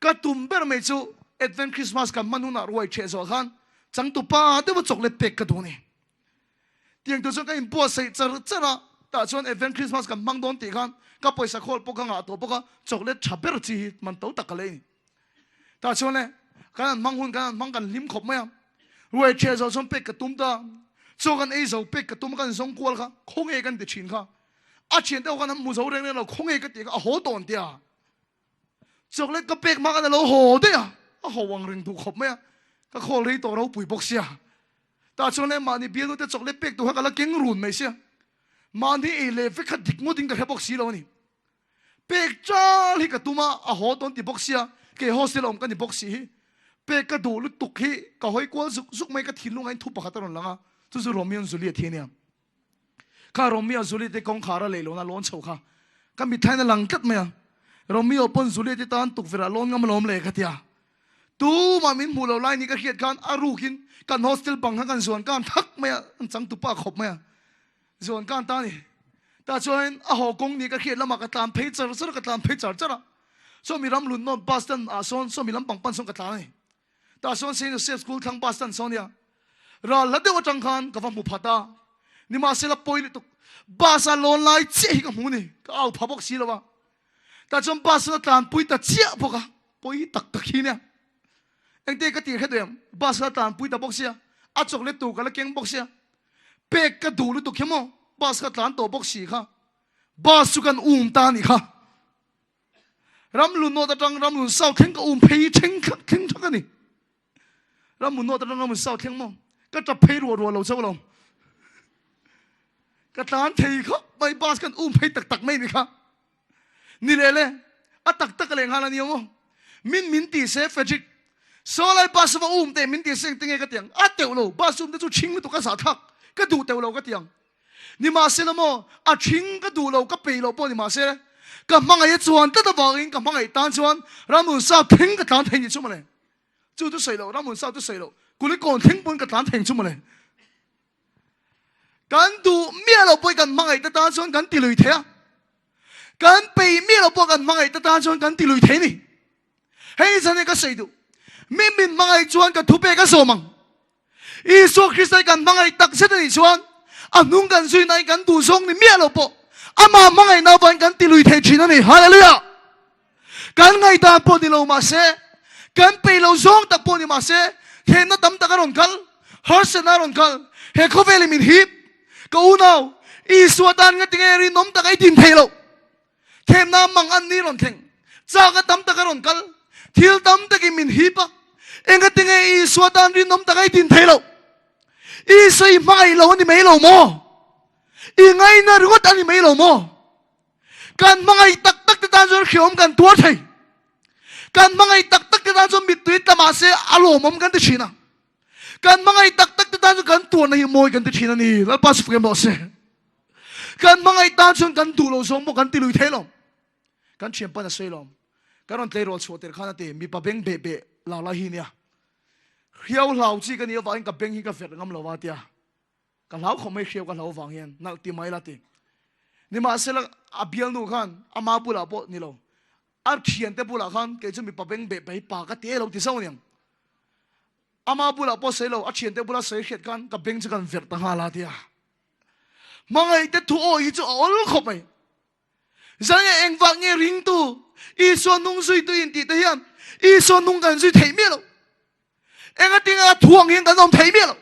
Ka tum ber mai chu Advent Christmas kan hman hunah ruai ṭheh zawh khan changtupa deuha chocolate pek ka duh a ni. Tiang tur chuan ka inbuatsaih char char a, tah chuan Advent Christmas kan hmang dawn tih khan ka pawisa khawl pawh ka ngah tawh bawk a, chocolate ṭha ber chi hi man to tak ka lei a ni. Tah chuan le kan han hmang hun kan han hmang kan hlim khawp mai a, ruai ṭhiah zawh chuan pek ka tum ta, chaw kan ei zo pek ka tum a kan zawng kual kha khawnge kan ti ṭhin kha, a ṭhian te ho khan an hmu zo reng reng lo khawnge ka tih kha a haw tawn tia, chocolate ka pek hma khan a lo haw daih a, a haw ang reng duh khawp mai a, ka khawl rei tawh ropui bawk sia, tah chuan le mahni bialnu te chocolate pek tur kha ka la keng run mai sia, mahni ei leh vek kha dik ngawt in ka hre bawk si lo a ni. Pek chal hi ka tum a, a haw dawn ti bawk sia, kei hostel a awm ka ni bawk si hi. Pek ka duh lutuk hi ka hawi kual zuk zuk mai, ka thinlung ah hian thu pakhat a rawn lang a, chu chu Romeo and Juliet hi a nia. Kha Romeo and Juliet hi kawngkhar a lei lohna lawn chho kha ka mitthla in a lang tlat mai a, Romeo pawn Juliet hi tan tukverh ah lawn ngam alawm le ka ti a, tumah min hmuh loh lai ni ka hriat khan a rukin kan hostel bang kha kan zuan kan thak mai a, an changtupa khawp mai a. Zawn kan ta ni. Tah chuan a haw kawng ni ka hriat lamah ka tlan phei char char a, ka tlan phei char char a. Saw mi ram lun nawn bus stand ah sawn saw mi lampang pan sawn ka tlan a ni. Tah sawn Saint Joseph School thlang bus stand sawn nia. Ral hla deuh atang khan ka va hmu phat a. Nimahsela pawi lutuk bus a lawn lai chiah hi ka hmu ni. Ka au pha bawk si lo a. Tah chuan bus chuan a tlan pui ta chiah bawk a. Pawi tak tak hi nia. Engte ka tih hre duh em? Bus kha a tlan pui ta bawk sia. A chocolate tur ka la keng bawk sia. Pek ka duh lutuk hi maw? Bus kha tlan tawh bawk si kha. Bus chu kan um ta anih kha. Ramlun North atang Ramlun South thleng ka um phei thleng thleng thak a ni. Ramlun North atang Ramlun South thleng maw? Ka tap phei ruah ruah lo chauh lo. Ka tlan thei khawp mai bus kan um phei tak tak mai ni kha. Ni leh le, a tak tak a leh nghal a nia maw? Min min ti se Frederick, Sawlai bus va um teh min ti se engtin nge ka ti ang? A teuh lo, bus um te chu ṭhing lutuk a zah thlak, ka duh teuh lo ka ti ang. Nimahsela maw, a ṭhing ka duh lo, ka peih loh pawh ni mahse, ka hmangaih a chuan tlat avangin ka hmangaih tan chuan Ramhmun South thleng ka tlan thei ni chu mawle. Chu chu sawi loh, Ramhmun South chu sawi loh, Kulikawn thleng pawn ka tlan thei chu mawle. Kan duh miah loh pawh kan hmangaih te tan chuan kan ti lui thei a. Kan peih miah loh pawh kan hmangaih te tan chuan kan ti lui thei ni. Hei zan hi ka sawi duh. Mi min hmangaih chuan ka thu pek a zawm ang. Isua Krista hi kan hmangaih tak zet a nih chuan a hnung kan zui nain kan duh zawng ni miah loh pawh amah hmangaihna avangin kan ti lui thei thin a ni. Hallelujah! Kan ngaihdan pawh ni lo mahse, kan peih lo zawng tak pawh ni mahse, thehna tam tak a rawn kal, harsatna a rawn kal, he khawvelin min hip. Ka unau, Isua tan nga tinge rinawm tak a i din theih loh? Thehna mang an ni rawn thleng, chak a tam tak a rawn kal, thil tam takin min hip a, enga tinge Isua tan rinawm tak a i din theih loh? Isua i hmangaih lo a ni mai lo maw? I ngaina ringawt a ni mai lo maw? Kan hmangaih tak tak te tan chuan hreawm kan tuar thei. Kan hmangaih tak tak te tan chuan mittui tla mahse a lawmawm kan ti thin a. Kan hmangaih tak tak te tan chuan kan tuarna hi mawi kan ti thin a ni. Lalpa chu fak em rawh se. Kan hmangaih tan chuan kan duh lo zawng pawh kan ti lui thei lo. Kan thian pan a sawi lo. Kan rawn tleirawl chhuah tir khan a ti, mipa beng beh beh la la hi nia. Hriau hlau chi ka nih avangin ka beng hi ka verh ngam lo a tia. Ka hlau khawp mai hriau ka hlau vang hian nalh ti mai la ti. Nimahsela a bialnu khan ama bulah pawh ni lo, a thiante bulah khan kei chu mipa beng beh beh hi pa ka ti e lo ti zauh aniang. Ama bulah pawh sawi lo, a thiante bula sawi hriat khan ka beng chu kan verh ta nghal a tia. Hmangaihte thu awi hi chu a awl khawp mai. Zan nge engvah nge ringtu Isua nung zuitu intih te hian Isua nung kan zui theih miah lo. Engatinge a thu ang hian kan awm thei miah lo.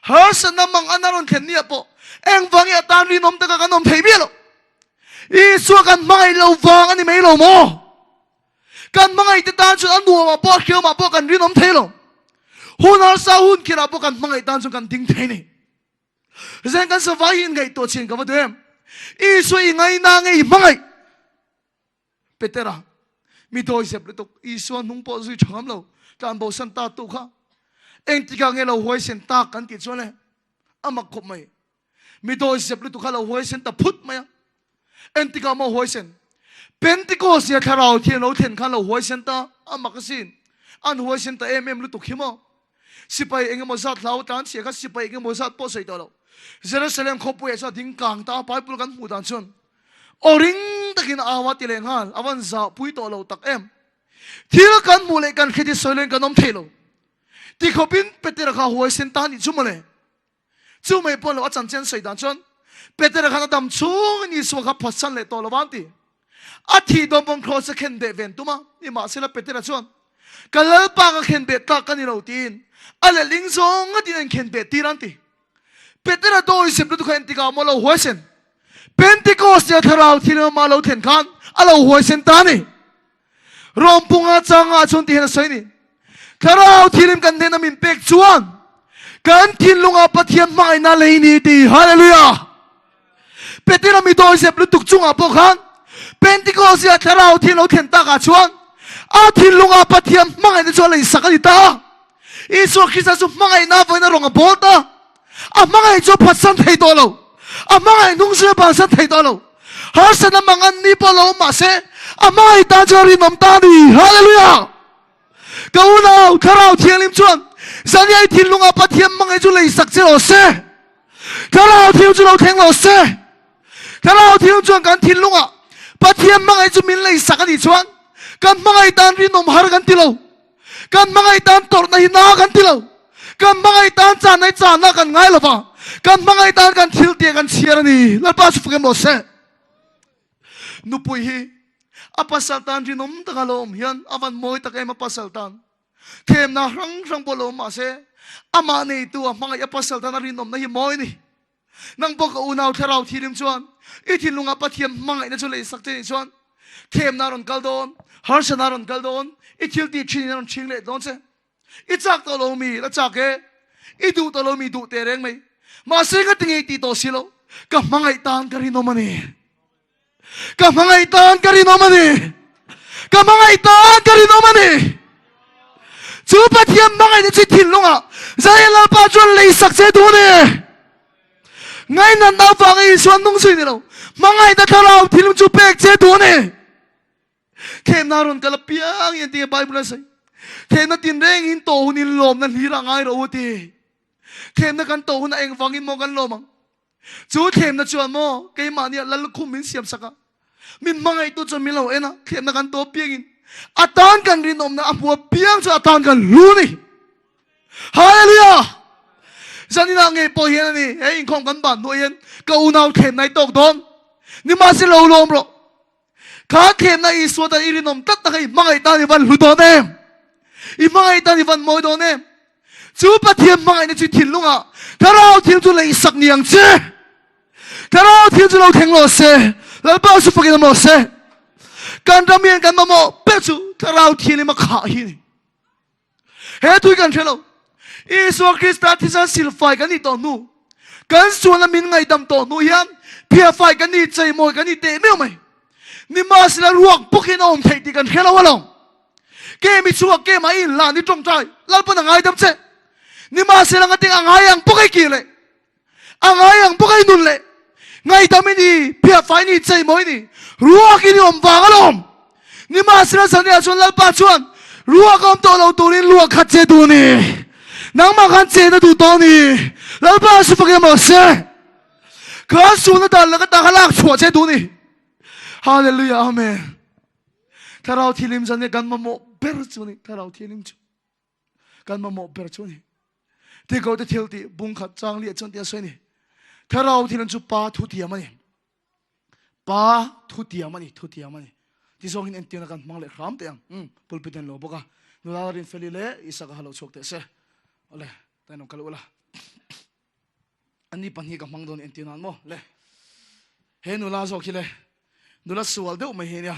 Harsatna mang an a rawn thlen nia pawh engvang nge a tan rinawm taka kan awm thei miah lo. Isua kan hmangaih lo vang a ni mai lo maw? Kan hmangaih te tan chuan a nuamah pawh a hriamah pawh kan rinawm thei lo. Hun harsa hun khirah pawh kan hmangaih tan chuan kan ding thei ni. Zan kan savai hi inngaihtuah chin ka va duh em? Isua i ngaina nge i hmangaih? Petera, mi dawizep lutuk, Isua hnung pawh zui tha ngam lo, tlanbosan ta tu kha engtikah nge lo huaisen tak kan tih chuan le a mak khawp mai. Mi dawizep lutuk kha lo huaisen ta phut mai a. Engtikah maw huaisen? Pentecost nia thlarau thiang lo thlen khan lo huaisen ta a mak asin. An huaisen ta em em lutuk hi maw? Sipai engemaw zat hlau tlan chhia kha sipai engemaw zat pawh sawi tawh lo. Jerusalem khawpuiah chuan a ding kang ta a, Bible kan hmuh dan chuan aw ring takin a au a ti leh nghal, a van zahpui tawh lo tak em. Thil kan hmuh leh kan hriat hi sawi loin kan awm thei lo. Tikhawpin Petera kha huaisen ta anih chu mawle. Chu mai pawh lo a chanchin sawi dan chuan Petera khan a dam chhungin Isua kha phatsan leh tawh lo a an ti. A thih dawn pawn kraws a khen beh ven tum a, nimahsela Petera chuan Ka Lalpa ka khen beh tlak ka ni lo tiin a letling zawng ngatin a inkhen beh tir a an ti. Petera dawi zep lutuk kha entikah maw lo huaisen? Pentecost nia thlarau thianghlim a lo thlen khan a lo huaisen ta a ni. Rawmpunga changa chuan ti hian a sawi a ni. Thlarau thianghlim kan hnena min pek chuan kan thinlungah Pathian hmangaihna lei ni ti. Hallelujah! Petera mi dawi zep lutuk chungah pawh khan Pentecost nia thlarau thianghlim lo thlen takah chuan a thinlungah Pathian hmangaihna chu a lei sak a ni ta. Isua Krista chu hmangaihna vawiin a rawn a bawl ta. A hmangaih chu a phatsan thei tawh lo. A hmangaih hnung zui a bansan thei tawh lo. Harsatna mang an ni pawh lo awm mah se, a hmangaih tan chuan a rinawm ta a ni. Hallelujah! Ka unau, Thlarau Thianghlim chuan Zaniai thinlungah Pathian hmangaih chu leisak che rawh se. Thlarau Thianghlim chu lo thleng rawh se. Thlarau Thianghlim chuan kan thinlungah Pathian hmangaih chu min leisak a nih chuan kan hmangaih tan rinawm har kan ti lo. Kan hmangaih tan tawrhna hi na kan ti lo. Kan hmangaih tan channa hi channa kan ngai lo va. Kan hmangaih tan kan thil tih kan chhiar a ni. Lalpa chu fak em rawh se. Nupui hi a pasal tan rinawm taka lo awm hian a van mawi tak em a pasal tan. Thlemna hrang hrang pawh lo awm mah se amah neitu a hmangaih a pasal tan a rinawmna hi mawi a ni. Nang pawh ka unau thlarau thirim chuan i thinlungah Pathian hmangaihna chu leisak che nih chuan thlemna a rawn kal dawn, harsatna a rawn kal dawn, i thil tih thin in a rawn chhing leh dawn che. I chak tawh lo mi la chak e, i duh tawh lo mi duh teh reng mai. Mahse ka ti ngei tih tawh si lo, ka hmangaih tan ka rinawm a ni. Ka hmangaih tan ka rinawm a ni. Ka hmangaih tan ka rinawm a ni. Chu Pathian hmangaihna chu thinlungah Zion Lalpa chuan leisak che duh a ni. Ngainatna avanga Isua nung zui ni lo, hmangaihna thlarau thinlung chu pek che duh a ni. Thehna rawn kal apiang hian tinge Bible a sawi? Thehna tinrengin tawh hunin lawmna hlirah ngai rawh u ti. Thehna kan tawh hunah engvangin maw kan lawm ang? Chu thlemna chuan maw keimahnia lallukhum min siam sak a, min hmangaihtu chuan min lo en a, thlemna kan tawp piangin a tan kan rinawmna a hmu apiang chuan a tan kan hlu a ni. Hallelujah! Zaninah ngei pawh hian a ni, he inkhawm kan ban hnuah hian ka unau thlemna i tawk dawn. Nimahse lo lawm rawh. Kha thlemna Isua tan i rinawm tlat tak a, i hmangaih tan i van hlu dawn em? I hmangaih tan i van mawi dawn em? Chu Pathian hmangaihna chu i thinlungah Thlarau Thiang chu leisak ni ang che. Thlarau Thiang chu lo thleng rawh se. Lalpa chu fakin awm rawh se. Kan ram hian kan mamawh ber chu Thlarau Thianghlim a khah hi a ni. He tui kan hre lo. Isua Krista thisen silfai kan nih tawh hnu, kan sualna min ngaihdam tawh hnu hian phiafai kan nih, cheimawi kan nih teh meuh mai. Nimahsela ruak bawkin a awm theih tih kan hre lo alawm. Ke mi chhuak, ke mah i inlan i tawngtai, Lalpan a ngaidam che. Nimahsela nga ting a ngai ang bawk ei kir leh, a ngai ang bawk ei nun leh, ngaihdam i ni, phiahfai i ni, cheimawi i ni, ruak i ni awm vang alawm. Nimahsela zaniah chuan Lalpa chuan ruak awm tawh lo turin luah khat che duh ni. Nangmah khan chena duh tawh ni. Lalpa a su fak em rawh se. Kha sualna dan laka ta kha lak chhuah che duh ni. Hallelujah Amen. Thlarau thilim zan hi kan mamawh ber chu ni. Thlarau thilim chu kan mamawh ber chu ni. Ti ko te thil ti bung khat chang liah chuan ti a sawi ni. Thlarau thilim chu pa thu tiam a ni. Pa thu tiam a ni, thu tiam a ni. Ti zawngin entirna kan hmang leh hram teh ang. Um, pulpit an lo bawk a. Nula Rinfeli leh Isaka ha lo chhuak teh se. Awle, tainawm kal ula. Ani pahnih ka hmang dawn entir nan maw le. He nula zawk hi le nula sual deuh mai hi ania.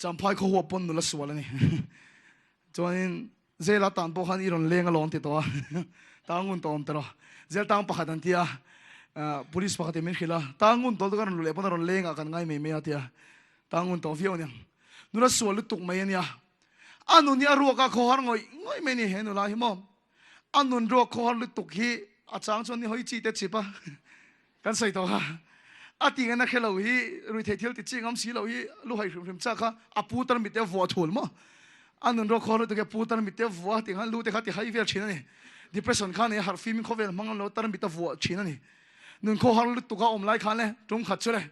Champhai khaw huap pawn nula sual a ni. Chuanin Zela tan pawh khan i rawn leng alawm ti tawh a. Tangun tawh awm tawh. Zel tang pakhat an tia. Police pakhat in min hrilh a. Tangun tawh ka rawn luh leh pawn a rawn leng ah kan ngai mai mai a tia. Tangun tawh viau aniang. Nula sual lutuk mai ania. A nun hi a ruak a khawhar ngawih ngawih mai a ni he nula hi maw. A nun ruak khawhar lutuk hi a chang chuan ni hawi chi te chip a kan sawi tawh kha. A tih ngaihna hre lo hi ruihtheih thil ti chi ngam si lo hi lu hai hrim hrim chak kha a pu tar mit te vuah thul maw. A nun ruak khawhar lutuk hi a pu tar mit te vuah tih khan lu te kha ti hai vel thin a ni. Depression kha nei harh fim in khawvel hmang an lo tar mit a vuah thin a ni. Nun khawhar lutuk a awm lai khan le tum khat chu le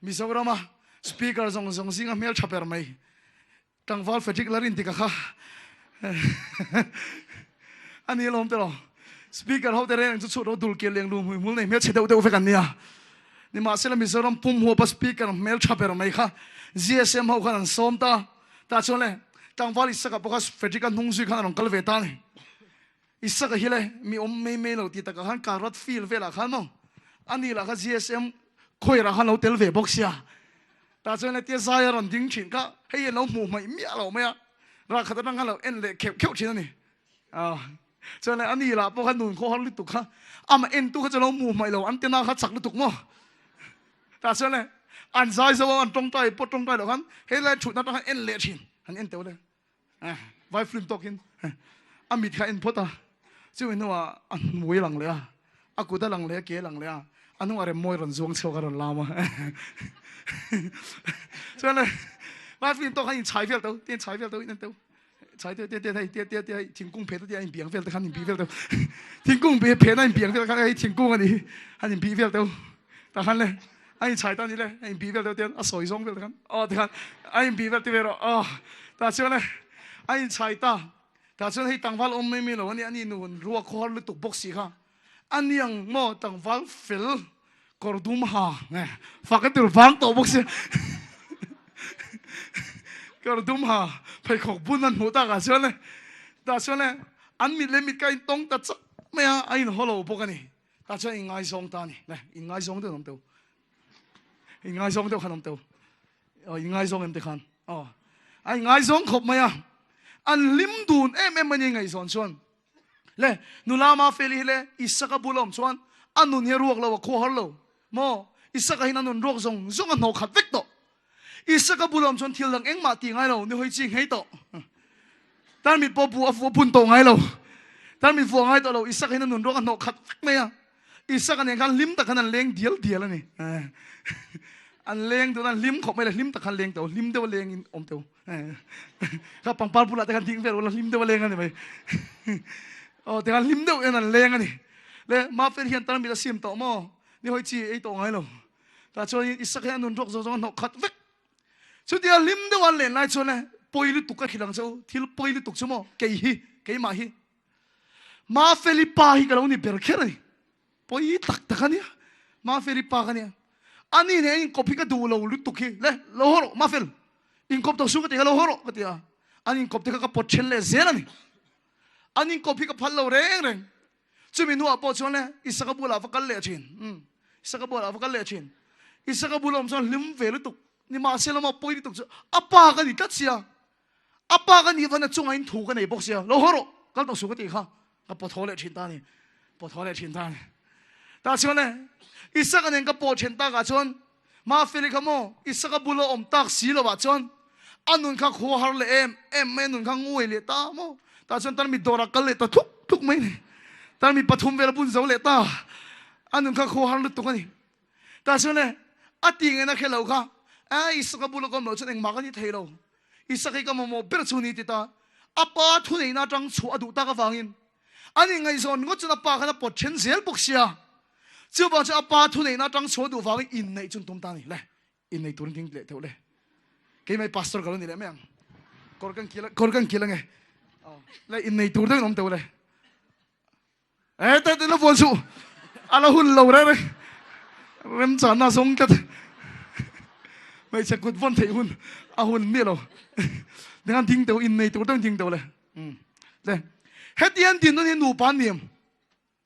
Mizorama speaker zawng zawng zinga hmel tha ber mai Tlangval Frederick Larin tika kha a ni alawm tiraw. Speaker ho te reng reng chu chhut rawh dul kir leng lu hmui hmul nei hmel chhe deuh deuh vek an nia. Nimahsela Mizoram pum huapa speaker hmel tha ber mai kha GSM ho khan an sawm ta. Tah chuan le Tlangval Isaka pawh kha Frederick a hnung zui khan a rawn kal ve ta a ni. Isaka hi le mi awm mai mai lo ti takah khan Karwat field velah khan maw ani lah kha GSM khawiah khan lo tel ve bawk sia. Tah chuan hetia zai a rawn ding thin kha hei an lo hmuh hmaih miah lo mai a, ral khat atang khan lo en leh kheuh kheuh thin a ni. Chuan le ani lah pawh kha nun khaw har lutuk kha amah en tu kha chu lo hmuh hmaih lo, an tena kha chak lutuk maw. Tah chuan le an zai zo a, an tawngtai pawh tawngtai loh khan helai thutna atang khan en leh thin, han en teuh le. Vai film tawkin a mit kha en phawt a, chumi hnuah a hmui lang leh a, a kut a lang leh a, ke a lang leh a, a hnungah rem mawi rawn zuang chhuak a rawn lam a. Chuan le vai film tawk khan inchhai vel tho, tin chhai vel tho in en tho. Chhai te te te hei te te te hei thingkung phet a tia inbiang vel te khan inbih vel tho. Thingkung phet a inbiang vel khan hei thingkung a ni han inbih vel tho. Tah khan le a inchhai ta ni le a inbih vel deuh te a sawi zawng vel te khan aw ti khan a inbih vel ti ve rawh aw tah chuan e a inchhai ta tah chuan hei tlangval awm mai mai lo ani ani nun ruak khawhar lutuk bawk si kha ani ang maw tlangval fel kawr dum ha nge fak a tur vang tawh bawk si kawr dum ha pheikhawk bun an hmuh takah chuan le tah chuan le an mit leh mit ka intawng ta chak mai a a inhaw lo bawk ani. Ta chuan in ngaizawng ta ni. Le, in ngaizawng deuh an awm teu. In ngaizawng deuh khan awm teu. Oh, in ngaizawng em te khan. Oh. A in ngaizawng khawp mai a. An hlim dun em em mai ni ngaihzawn chuan. Le, nula ma feli hi le Isaka bul a awm chuan a nun hi a ruak lo, a khua har lo. Maw? Isaka hin a nun ruak zawng zawng a hnawh khat vek tawh. Isaka bul a awm chuan thil dang engmah tih ngai lo, ni hawi chi nghei tawh. Tarmit pawh bu a vuah bun tawh ngai lo. Tarmit vuah ngai tawh lo. Isaka hian a nun ruak a hnawh khat vek mai a. Isaka nen khan hlim tak khan an leng dial dial a ni. An leng dun a, hlim khawp mai le, hlim tak khan leng tawh, hlim deuh a leng in awm tawh. Kha pangpar bulah te khan ding vel ula, hlim deuh a leng a ni mai. Aw, tikhan hlim deuh hian an leng a ni. Le, Mafel hian tarmit a sim tawh maw? Ni hawi chi ei tawh ngai lo. Tah chuan Isak hi a nun ruak zawng zawng a hnawh khat vek. Chutia hlim deuh an len lai chuan le pawi lutuk ka hrilh ang che u, thil pawi lutuk chu maw kei hi, keimah hi Mafeli pa hi ka lo ni ber kher a ni. Pawi tak tak a nia, Mafeli pa ka nia. Ani nen inkawp hi ka duh lo lutuk hi, le lo haw rawh Mafel, inkawp tawh su ka ti kha lo haw rawh ka ti a, an inkawp te kha ka pawt then leh zel a ni. An inkawp hi ka phal lo reng reng. Chumi hnuah pawh chuan le Isaka bulah va kal leh thin. Umm, Isaka bulah va kal leh thin. Isaka bula awm chuan hlim ve lutuk. Nimahsela lama pawi lutuk chu a pa ka ni tlat sia. A pa ka nih vana chungah in thu ka nei bawk sia. Lo haw rawh, kal tawh suh ka tih kha. Ka pawt haw leh thin ta ni. Pawt haw leh thin ta ni. Tah chuan le Isaka nen ka pawh then takah chuan Mafeli kha maw Isaka bula awm tak si lovah chuan a nun kha khua har leh em em mai, a nun kha nguai leh ta maw. Tah chuan tan mi dawrah kal leh ta thuk thuk mai ni. Tarmit pathum vel a bun zo leh ta. A nun kha khaw har lutuk a ni. Tah chuan le, a ti ngei na khe lo kha, a Isaka bula ka awm loh chuan engmah ka ni thei lo. Isaka hi ka mamawh ber chu ni ti ta. A pa thuneihna atang chhuah a duh tak avangin an inngaihzawn ngawt chuan a pa khan a pawt then zel bawk sia. Chuvang chuan a pa thuneihna atang chhuah a duh vangin inneih chu an tum ta a ni. Le, innei turin ding leh theuh le. Keimah pastor ka lo ni leh mai ang. Kawr kan kil kawr kan kil ange. Le innei tur deuhin awm teuh le. Eh, te te la vuan suh. A la hun lo re re. Rem chan na zawng tlat. Hmeichhe kut vawn theih hun a hun miah lo. Tingan ding teuh innei tur deuhin ding teuh le. Le. Hetiang din nun hi nupa an ni em?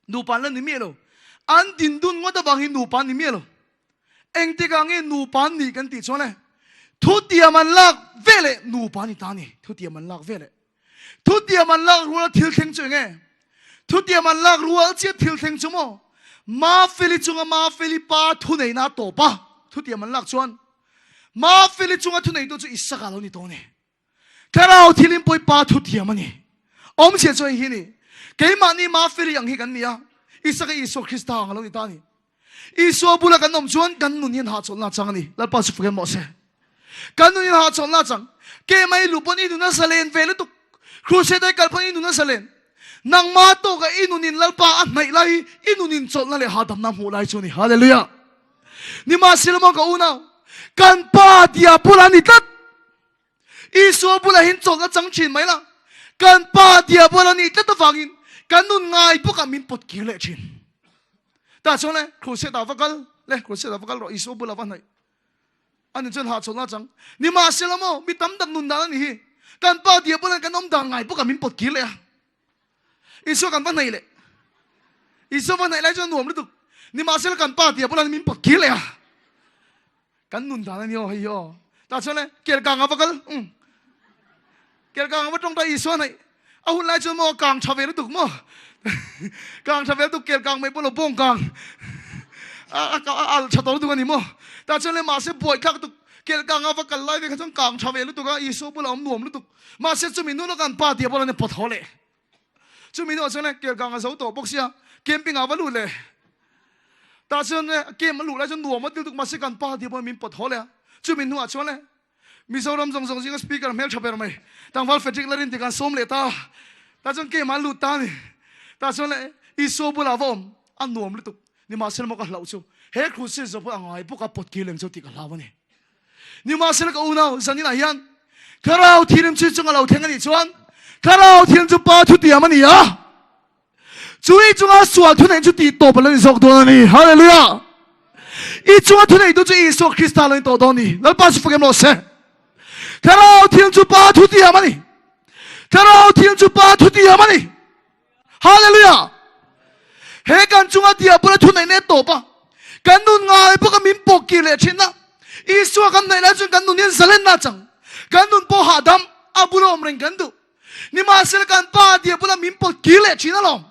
Nupa an la ni miah lo. An din dun ngawt avang hi nupa an ni miah lo. Engtikah nge nupa an nih kan tih chuan le, thutiam an lak ve leh nupa an ni ta a ni. Thutiam an lak ve leh. Thutiam an lak ruala thil thleng chu enge? Thutiam an lak rual chiah thil thleng chu maw? Mafeli chunga Mafeli pa thuneihna a tawp a, thutiam an lak chuan Mafeli chunga thuneitu chu Isaka lo ni tawh a ni. Thlarau thil in pawi pa thu thiam a ni. Awmzia chu hei hi ni. Keimahni Mafeli ang hi kan ni a, Isaka Isua Krista ang a lo ni ta a ni. Isua bula kan awm chuan kan nun hian hahchawlhna a chang a ni. Lalpa chu fak em mawh se. Kan nun hian hahchawlhna a chang. Keimah i luh pawn i nun a zalen ve lutuk. Crusade ai kal pawn i nun a zalen. Nangmah tawkah i nun in Lalpa a hnaih lai hi i nun in chawlhna leh hahdamna hmuh lai chu a ni. Hallelujah. Nimahsela maw ka unau, kan Pa Diabola a ni tlat. Isua bulah hian chawlhna chang thin mai la, kan Pa Diabol a nih tlat avangin kan nun ngai bawkah min pawt kir leh thin. Tah chuan le, crusade ah va kal le, crusade ah va kal rawh, Isua bulah va hnaih. Ani chuan hahchawlhna chang. Nimahsela maw, mi tam tak nun dan a nih hi. Kan Pa Diabol an kan awm dan ngai bawkah min pawt kir leh a. Isua kan va hnaih leh. Isua va hnaih lai chuan nuam lutuk. Nimahsela kan Pa Diabol an min pawt kir leh a. Kan nun dan a ni aw hei hi aw. Tah chuan le kel kang a va kal. Um. Kel kang a va tawng ta Isua hnaih. A hun lai chuan maw kang tha ve lutuk maw. Kang tha ve lutuk kel kang mai pawh lo bawng kang. A a al tha tawh lutuk a ni maw. Tah chuan le mahse buai thlak tuk kel kang a va kal lai ve kha chuan kang tha ve lutuk a Isua bulah awm nuam lutuk. Mahse chumi nu lawk an pa tia pawh lo ni pawt haw leh. Chumi hnuah chuan kel kang a zo tawh bawk sia, camping ah va lut leh. Tah chuan camp a luh lai chuan nuam a til tuk mahse kan pa ti pawh min pawt haw leh a. Chumi hnuah chuan le Mizoram zawng zawng zinga speaker hmel tha ber mai tlangval Frederick Larin ti kan sawm leh ta. Tah chuan camp ah an lut ta a ni. Tah chuan le Isua bulah va awm a nuam lutuk. Nimahsela maw ka hlauh chu he crusade zawh pawh a ngai bawk a pawt kir lem chu tih ka hlau a ni. Nimahsela ka unau, zaninah hian Thlarau Thianghlim chu chunga lo thleng a nih chuan Thlarau Thianghlim chu Pa thutiam a ni a, chui chunga sual thuneih chu tih tawp a lo ni zawk dawn a ni. Hallelujah! I chunga thuneihtu chu Isua Krista lo ni tawh dawn a ni. Lalpa chu fak em rawh se. Thlarau Thianghlim chu Pa thutiam a ni. Thlarau Thianghlim chu Pa thutiam a ni. Hallelujah! He kan chunga diabol a thuneih nen tawp a, kan nun ngai bawk a min pawk kir leh thin a. Isua kan hnaih lai chuan kan nun hian zalenna a chang. Kan nun pawh hahdam, a bula awm reng kan duh. Nimahsela kan Pa diabol a min pawt kir leh thin alawm.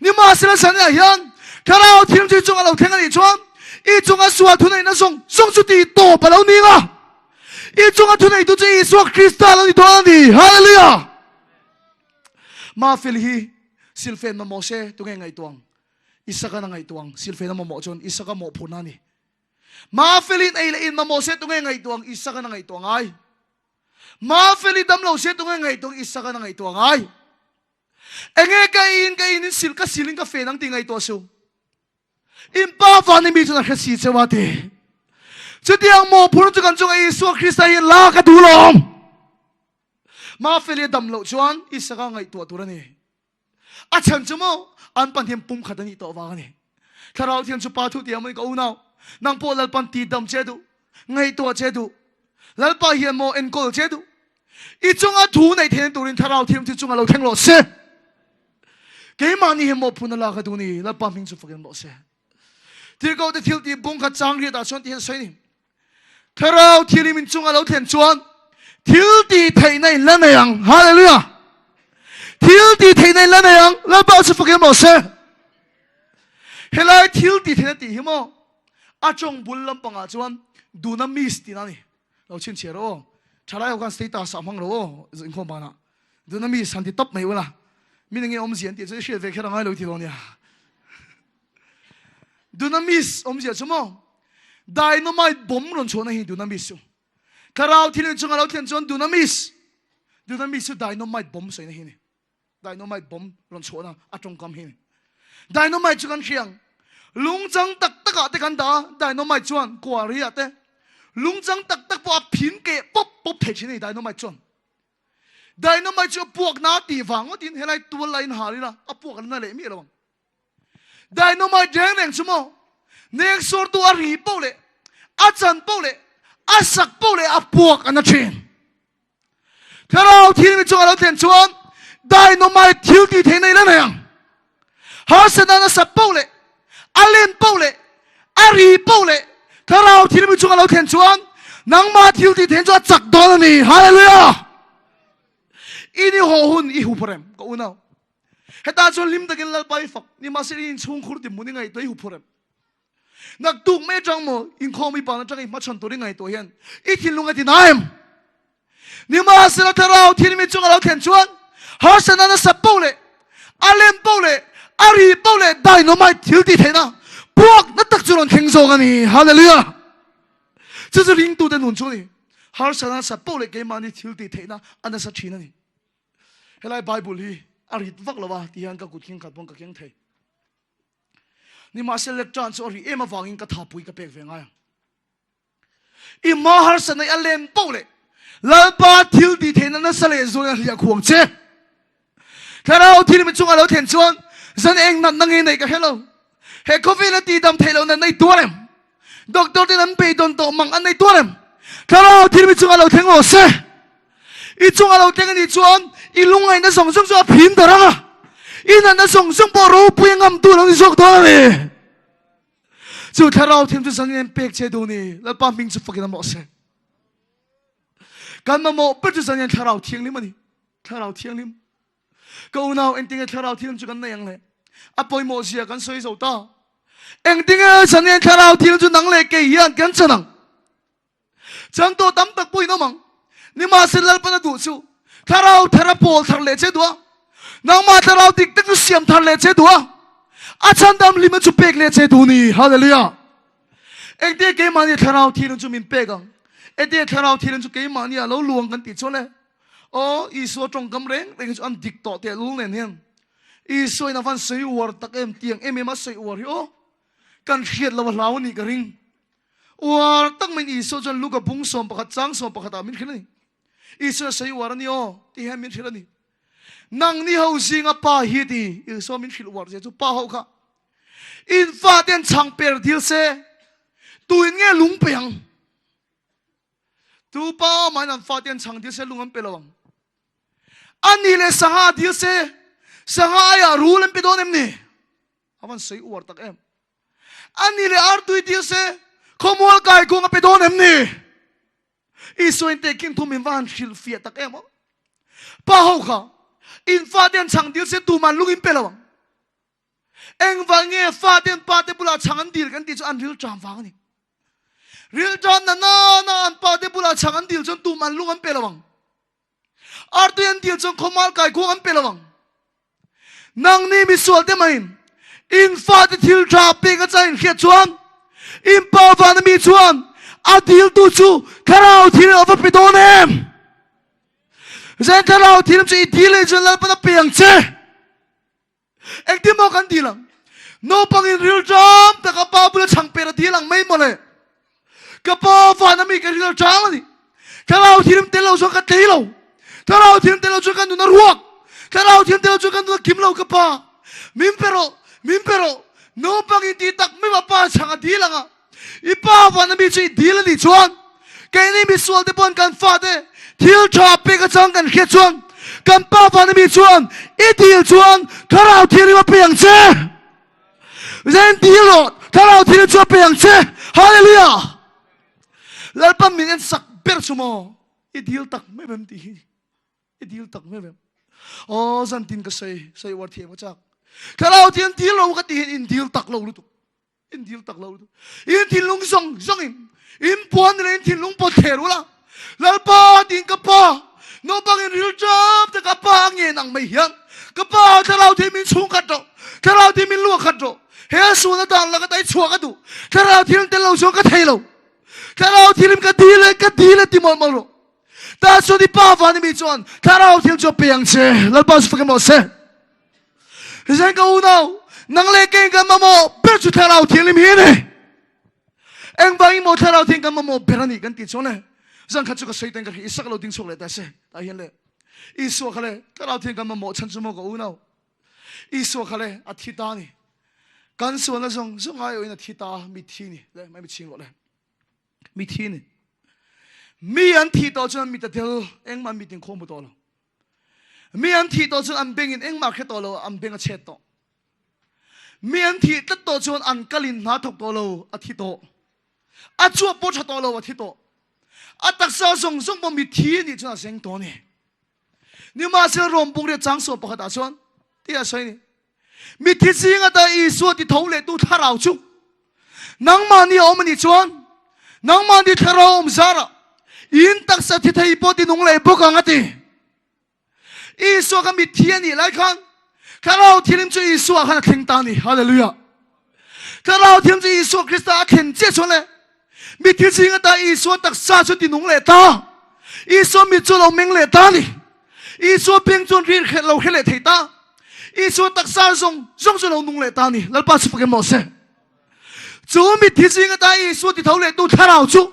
Nimahsela zanah hian Thlarau Thianghlim chunga lo thleng a nih chuan i chunga sual thuneihna zawng zawng chu tih tawp a lo ning a. I chunga thuneihtu chu Isua Krista lo ni dawn a ni. Hallelujah! Mafel hi silfen mamawh se tunge ngaihtuang? Isaka na ngaihtuang silfen a mamawh chuan Isaka mawhphurhna a ni. Mafelin ei leh in mamawh se tunge ngaihtuang? Isaka na ngaihtuah ngai. Mafeli dam lo se tunge ngaihtuang? Isaka na ngaihtuah ngai. Enge ka in ka in in sil ka sil in ka fen ang tih ngaihtuah su. In pa van i mi chuan a hre si cheu a ti. Chutiang mawhphurhna chu kan chunga Isua Krista hian la ka duh lawm. Mafeli a dam loh chuan Isaka ngaihtuah tur a ni. A chhan chu maw an pahnih pumkhat a nih tawh vang a ni. Thlarau Thiang chu Pa thu tiang maw ka unau, nang pawh Lalpan ti dam che duh, ngaihtuah che duh. Lalpa hian maw enkawl che duh. I chunga thu neih theihna turin Thlarau Thiang chu chunga lo thleng rawh se. Keimahni hi mawhphurhna lak a duh ni. Lalpa hming chu fakin rawh se. Tirhkohte thil tih bung kha chang riatah chuan ti hian sawi a ni. Thlarau Thianghlim in chunga lo thlen chuan thil tih theihna in la nei ang. Hallelujah! Thil tih theihna in la nei ang. Lalpa chu fakin rawh se. Helai thil tih theihna tih hi maw a tawng bul lampangah chuan dunamis tihna a ni. Lo chhinchhiah rawh aw. Thalai ho khan status ah hmang rawh aw inkhawm banah. Dunamis han ti tawp mai ula. Min enge awmzia an tih chu i hriat ve kher a ngai lo ti lo nia. Dunamis awmzia chu maw? Dynamite bomb rawn chhuahna hi dunamis chu. Thlarau thil in chunga lo thlen chuan dunamis. Dunamis chu dynamite bomb sawina hi ni. Dynamite bomb rawn chhuahna a tawngkam hi ni. Dynamite chu kan hria ang. Lungchang tak takah te kan dah a, dynamite chuan quarry ah te lungchang tak tak pawh a phin keh pawp pawp thei thin a ni dynamite chuan. Dynamite chu a puak na tih vang ngawtin helai tual la in hal ila a puak na leh miah lo ang. Dynamite reng reng chu maw nek sawr tu a ri poh leh a chan poh leh a sak poh leh a puak a na thin. Thlarau thil mi chung a lo thlen chuan dynamite thil tih theih na ila nei ang. Harsatna nasa poh leh a len poh leh a ri poh leh thlarau thil mi chung a lo thlen chuan nangmah thil tih theih chu a chak dawn a ni. Hallelujah! I ni haw hun i hup rem ka unau. Heta chuan hlim takin Lalpa i fak ni mahse i inchhungkhur ti hmun i ngaihtuah i hup rem. Naktuk mai atang maw inkhawm i ban atang i hmachhawn tur i ngaihtuah hian i thinlung a ti na em? Nimahsela thlarau thil mi chunga lo thlen chuan harsatna nasa poh leh a lem poh leh a ri poh leh dynamite thil tih theihna puak na tak chu rawn thleng zawk a ni. Hallelujah! Chu chu ringtute nun chu a ni. Harsatna nasa poh leh keimahni thil tih theihna a nasa thin a ni. Helai Bible hi a rit vak lo a ti hian ka kut khing khat pawn ka keng thei. Nimahsela lectern chu a ri em avangin ka thapui ka pek ve ngai ang. I hma harsatna i a len poh leh Lalpa thil tih theihna nasa leh zualin a hliah khuang che. Thlarau thil mi chunga lo thlen chuan zan eng natna nge neih ka hre lo. He khawvela tihdam theih loh natna i tuar em? Doctor ten an beidawn tawh mang an nei tuar em? Thlarau thil mi chunga lo thleng rawh se. I chunga lo thleng anih chuan i lungngaihna zawng zawng chu a phim ta rang a, i natna zawng zawng pawh ropui a ngam tur lo ni zawk dawn a ni. Chu thlarau thiam chu zanin an pek che duh ni. Lalpa hming chu fakin a mawh se. Kan mamawh ber chu zanin thlarau thianghlim a ni. Thlarau thianghlim. Ka unau engtinge thlarau thianghlim chu kan nei ang le? A pawimawh zia kan sawi zo ta. Engtinge zanin thlarau thianghlim chu nang leh kei hian kan chan ang? Changtu tam tak pawhin awm ang. Nimahsela Lalpan a duh chu thlarau thar a pawl thar leh che duh a, nangmah thlarau dik tak chu siam thar leh che duh a, a chhandam hlima chu pek leh che duh ni. Hallelujah! Engtia keimahni thlarau thianghlim chu min pek ang? Engtia thlarau thianghlim chu keimahni a lo luang kan tih chuan le? Aw, Isua tawngkam reng reng hi chu an dik tawh tehlul nen hian Isua in a van sawi uar tak em? Tiang em em a sawi uar hi aw, kan hriat lo a hlau a nih ka ring. Uar tak maiin Isua chuan Luka bung 11 chang 11 ah min hrilh a ni. Isua sawi uar a ni aw ti hian min hrilh a ni. Nang ni ho zinga pa hi ti Isua min hrilh uar zia chu pa ho kha in fa ten chhang per dil se tuin nge lung pe ang? Tu pa mahin an fa ten chhang dil se lung an pe lo ang. Ani leh sangha dil se sangha aiah rul an pe dawn em ni? A van sawi uar tak em. Ani leh artui dil se khawmual kai kung a pe dawn em ni? Isua in tehkhin thum in va han hrilh fiah tak em aw. Pa ho kha in fate an chhang dil se tuman lung in pe lo ang. Engvang nge fate an pa te bulah chhang an dil kan tih chu an rilṭam vang a ni. Rilṭam na na na an pa te bulah chhang an dil chuan tuman lung an pe lo ang. Artui an dil chuan khawmal kai khuang an pe lo ang. Nangni misual te maiin in fate thil tha pek a chang in hriat chuan in pa vana mi chuan a diltu chu thlarau thil a va pe dawn em? Zen thlarau thil chu i dil ei chuan Lalpan a pe ang che. Engtin maw kan dil ang? Naupangin rilṭam taka pa bula chhang per a dil ang mai mawle. Ka pa van ami ka rilṭam a ni. Thlarau thirim tel lo chuan ka tlei lo. Thlarau thirim tel lo chuan ka nun a ruak. Thlarau thirim tel lo chuan ka nun a kim lo ka pa. Min pe rawh, min pe rawh. Naupangin tih tak mai ma pa chhang a dil ang a. I pa van ami chu i dil a nih chuan keini misual te pawn kan fate thil tha pek atang kan hriat chuan kan pa van ami chuan i dil chuan thlarau thianghlim a pe ang che. Zen dil rawh thlarau thianghlim chu a pe ang che. Hallelujah! Lalpan min en sak ber chu maw i dil tak meuh em tih hi i dil tak meuh em. Aw zantin ka sawi sawi uar thiam ka chak. Thlarau thian dil lo ka ti hian in dil tak lo lutuk. In dil tak lo. In thinlung zawng zawng in in puan leh in thinlung pawt thler ula. Lalpa tin ka pa naupang in ril ṭap te ka pa a ngen ang mai hian. Ka Pa, Thlarau Thianghlim min chhungkhat rawh. Thlarau Thianghlim min luahkhat rawh. He sualna dan laka ta i chhuah ka duh. Thlarau Thianghlim tel lo chuan ka thei lo. Thlarau Thianghlim ka dil e, ka dil e ti mawlh mawlh rawh. Tah chuan i Pa van i mi chuan Thlarau Thianghlim chu a pe ang che. Lalpa chu fak em rawh se. Zeng ka unau, nang leh kei kan mamawh ber chu Thlarau Thianghlim hi a ni. Engvangin maw Thlarau Thianghlim kan mamawh ber a nih kan tih chuan le, zan khat chu ka sawi ten ka hria, Isak lo ding chhuak leh ta se. Tah hian le, Isua kha le, Thlarau Thianghlim kan mamawh chhan chu maw ka unau? Isua kha le, a thi ta a ni. Kan sualna zawng zawng aiawhin a thi ta a, mitthi ni. Le, mai mitching rawh le. Mitthi ni. Mi an thih tawh chuan mit a tel, engmah mit in khaw hmu tawh lo. Mi an thih tawh chuan an bengin engmah hre tawh lo, an beng a chhet tawh. Mi an thih tlat tawh chuan an kalin hna thawk tawh lo, a thi tawh. A chuap pawh tha tawh lo, a thi tawh. A taksa zawng zawng pawh mitthi a nih chuan a zeng tawh a ni. Nimahsela Rom bukriat chang sawm pakhatah chuan ti a sawi a ni. Mitthi zing ata Isua ti tho lehtu thlarau chu nangmahni a awm a nih chuan nangmahni thlarau awm zarah in taksa thi thei pawh ti nung leh bawk ang a ti. Isua kha mitthi a nih lai khan thlarau thilim chu Isua khan a thleng ta a ni. Hallelujah. Thlarau thiam chu Isua Krista a thlen chiah chuan le mitthi zing ata Isua taksa chu ti nung leh ta. Isua mit chu lo meng leh ta ni. Isua beng chuan ri lo hre leh thei ta. Isua taksa zawng zawng chu lo nung leh ta ni. Lalpa chu fakin mawh se. Chu mitthi zing ata Isua ti tho leh tu thlarau chu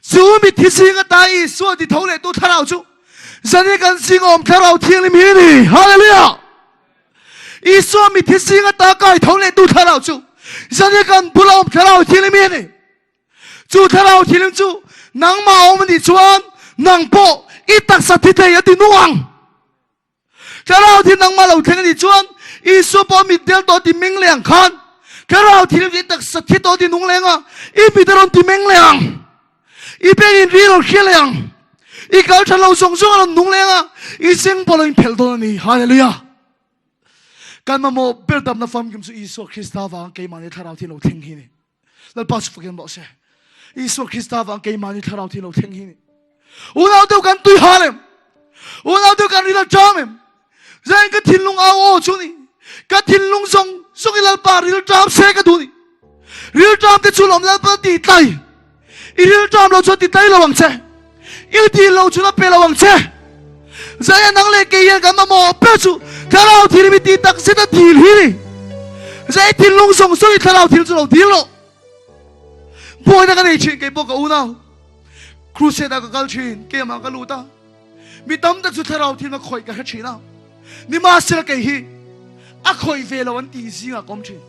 Chu mitthi zing ata Isua ti tho leh tu thlarau chu zani kan zing awm thlarau thianghlim hi ni. Hallelujah! Isua mitthi zing ata kai tho leh tu thlarau chu zani kan bula awm thlarau thianghlim hi ni. Chu thlarau thianghlim chu nangmah awm a nih chuan nang pawh i taksa thi thei a ti nung ang. Thlarau thi nangmah lo thleng a nih chuan Isua pawh mit del tawh ti meng leh ang khan Thlarau thi i taksa thi tawh ti nung leh ang a, i mit a rawn ti meng leh ang, i bengin ri a rawn hria leh ang, i kal tha lo zawng zawng a rawn nung leh ang a, i zeng pawh a lo inphelh dawn a ni. Hallelujah! Kan mamawh ber damna famkim chu Isua Krista vanga keimahni Thlarau thi lo thleng hi a ni. Lalpa chu fakin rawh se. Isua Krista vang keimahni thlarau thi lo thleng hi ni. Unau deuh kan tui hal em? Unau deuh kan ril a ṭam em? Zain ka thinlung au aw chu ni. Ka thinlung zawng zawng i Lalpa ril ṭam se ka duh ni. Ril ṭam te chu lawm Lalpa ti tlai. I ril ṭam lo chuan ti tlai lo ang che. I ti lo chu la pe lo ang che. Zaia nang leh kei hian kan mamawh ber chu thlarau thil mi ti tak zet a dil hi ni. Zai thinlung zawng zawng i thlarau thil chu lo dil rawh. Buaina ka nei thin kei pawh ka unau. Crusade ah ka kal thin, camp ah ka lut a. Mi tam tak chu thlarau thil ma khawih ka hre thin a. Nimahsela kei hi a khawih ve lo an ti zingah ka awm thin.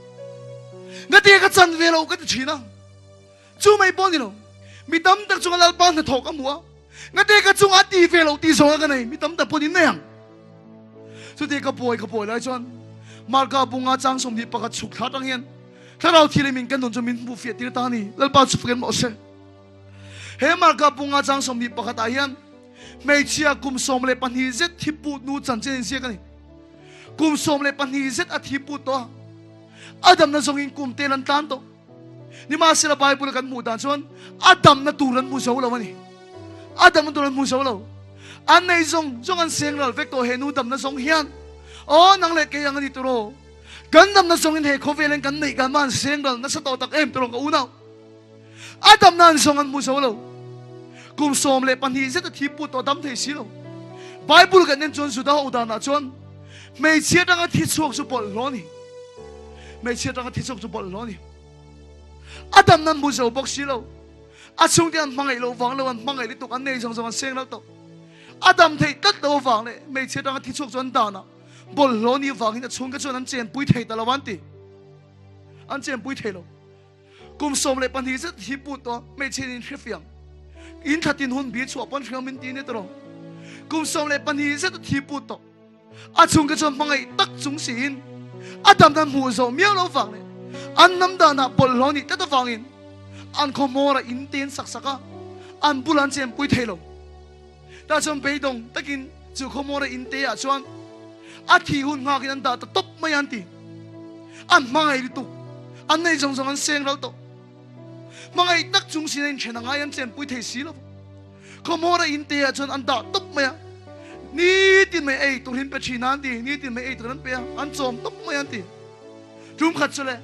Ngati ka chan ve lo ka ti thin a. Chu mai pawh ni lo, mi tam tak chunga Lalpa hnathawh ka hmu a, ngate ka chunga a ti ve lo tih zawnga ka nei, mi tam tak pawhin in nei ang. Chuti ka buai ka buai lai chuan Marka bunga chang 21 chhuk thla atang hian Thlarau Thianghlim in kan nun chu min hmuh fiah tir ta a ni. Lalpa chu fakin mawh se. He Marka bunga chang 21 ah hian hmeichhia kum 12 zet thi put nu chanchin a inziak a ni. Kum 12 zet a thi put tawh a, a damna zawngin kum tel an tlan tawh. Nimahsela Bible a kan hmuh dan chuan a damna tur an hmu zo lo a ni. A damna tur an hmu zo lo. An nei zawng zawng an seng ral vek tawh he nu damna zawng hian. Aw nang leh kei ang a ni turaw. Kan damna zawngin he khawvelin kan neih kan man seng ral nasa tawh tak em turaw ka unau. A damna an zawng an hmu zo lo. Kum 12 zet a thi put tawh dam thei si lo. Bible kan en chuan Juda ho danah chuan hmeichhia atanga thi chhuak chu bawlhhlawh a ni. Hmeichhia atanga thi chhuak chu bawlhhlawh a ni. A damna an hmu zo bawk si lo. A chhungte an hmangaih loh vang lo, an hmangaih lutuk, an nei zawng zawng an seng lo tawh. A dam theih tlat lo avang leh hmeichhia atanga thi chhuak chu an danah bawlhhlawh ni avangin a chhungte chuan an chenpui thei ta lo an ti. An chenpui thei lo. Kum 12 zet hi put tawh hmeichhe in hrefiang. In thlatin hun bi chhuah pawn hriam in ti ni tawh. Kum 12 zet thi put tawh. A chhungte chuan hmangaih tak chung siin a damna hmuh zawh miau lo vang leh an hnam danah bawlhhlawh nih tlat avangin an khaw hmawrah in te an sak sak a, an bulah an chenpui thei lo. Tah chuan beidawng takin chu khaw hmawrah in te ah chuan a thih hun nghakin an dah ta tawp mai a an ti. An hmangaih lutuk, an nei zawng zawng an seng ral tawh. Hmangaih tak chung siin a inthen a ngai an chenpui thei si lo. Khaw hmawrah in te ah chuan an dah tawp mai a. Nitin mai ei tur hin pe thin a an ti. Nitin mai ei tur an pe a, an chawm tawp mai an ti. Tum khat chu le,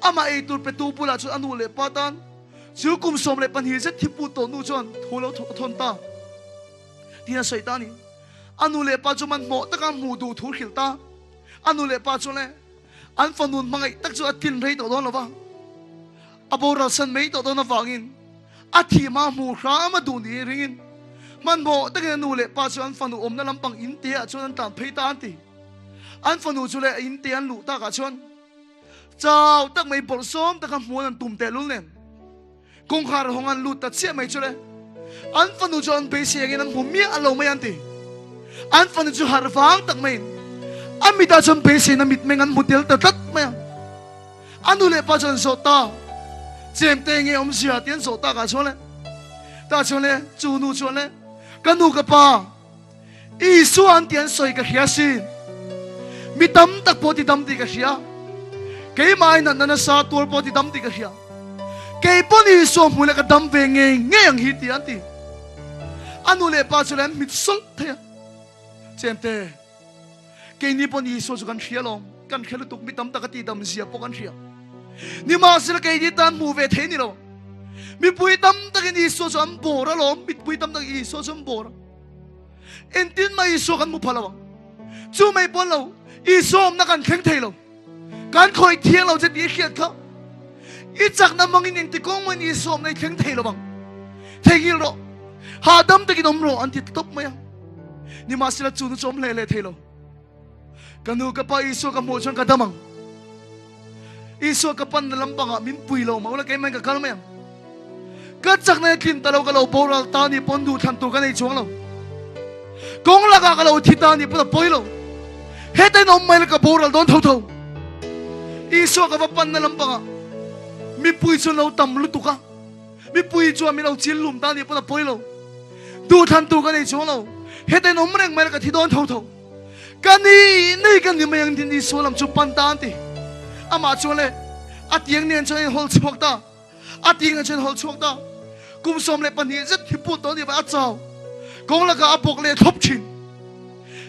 amah ei tur petu bulah chuan a nu leh pa tan chu kum 12 zet thi put tawh nu chuan thu lo thawn ta tiin a sawi ta a ni. A nu leh pa chu hmanhmawh taka hmuh duh thu hrilh ta. A nu leh pa chu le, an fanun hmangaih tak chu a tlin rei tawh dawn lo va, a boral san mai tawh dawn avangin a thih hma hmuh hram a duh niin ringin hmanhmawh takin a nu leh pa chu an fanu awmna lampang in te ah chuan an tlan phei ta an ti. An fanu chu leh a in te an luh takah chuan chau tak mai bawlhsawm taka hmuan an tum tehlul nen Kawngkhar hawng an lut ta chiah mai chu le. An fanu chu an beisei angin an hmu miah lo mai an ti. An fanu chu harh vang tak maiin a mitah chuan beiseina mitmeng an hmu tel ta tlat mai a. A nu leh pa chuan an zawh ta, Chemte nge awmzia tih an zawh takah chuan le, tah chuan le, chu nu chuan le, Ka nu ka pa, Isua an tih an sawi ka hria sin. Mi tam tak pawh ti dam tih ka hria. Keimah in natna nasa tuar pawh ti dam tih ka hria. Kei pawn Isua hmu leh ka dam ve ngei ngei ang hi tih an ti. A nu leh pa chu le an mit sawlh thei a. Chemte, keini pawn Isua chu kan hria lawm. Kan hria lutuk mi tam tak a ti dam zia pawh kan hria. Nimahsela keini tan hmu ve thei ni lo. Mipui tam takin Isua chu an bawr alawm. Mipui tam takin Isua chu an bawr a. Engtin mah Isua kan hmu pha lo ang. Chu mai pawn lo, Isua awmna kan thleng thei lo. Kan khawih thiang lo che tih i hriat kha. I chakna hmangin engti kawng mahin Isua awmna i thleng thei lo ang. Theihnghilh rawh. Hahdam takin awm rawh an ti tawp mai a. Nimahsela chu nu chu awm hle hle thei lo. Ka nu ka pa Isua ka hmuh chuan ka dam ang. Isua ka panna lampangah min pui lo mah ula keimah in ka kal mai ang. Ka chakna hi tlin ta lo ka lo boral ta ni pawn duhthlan tur ka nei chuang lo. Kawng lakah ka lo thi ta ni pawn a pawi lo. Heta in awm mai la ka boral dawn tho tho. Isua ka va panna lampangah mipui chuan lo tam lutuk a. Mipui chuan min lo chil lum ta ni pawn a pawi lo. Duhthlan tur ka nei chuang lo. Heta in awm reng mai la ka thi dawn tho tho. Ka ni nei ka ni mai ang tin Isua lam chu pan ta an ti. Amah chuan le a tiang nen chuan a inhawl chhuak ta. A tiang nen chuan a inhawl chhuak ta. Kum 12 zet hi put tawh a nih vang a chau. Kawng lakah a bawk leh thlawp thin.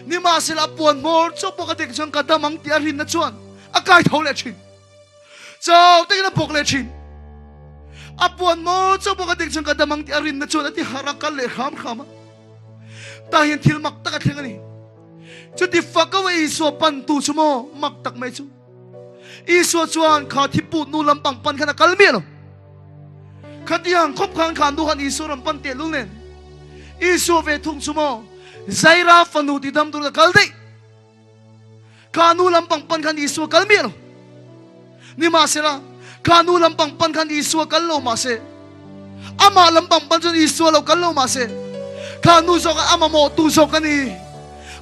Nimahsela a puan hmawr chauh pawh ka tek chuan ka dam ang tih a rinna chuan a kai tho leh thin. Chau takin a bawk leh thin. A puan hmawr chauh pawh ka tek chuan ka dam ang tih a rinna chuan a ti harh a kal leh hram hram a. Tah hian thil mak tak a thleng a ni. Chuti fak a Isua pantu chu maw mak tak mai chu. Isua chuan kha thi put nu lampang pan khan a kal miah lo. Khatiang khawp khan kha nu khan Isua rawn pan teh lul nen. Isua ve thung chu maw Zaira fanu ti dam tur a kal daih. Kha nu lampang pan khan Isua kal miah lo. Nimahsela, kha nu lampang pan khan Isua kal lo mahse, amah lampang pan chuan Isua lo kal lo mahse, kha nu zawk a mamawhtu zawk a ni,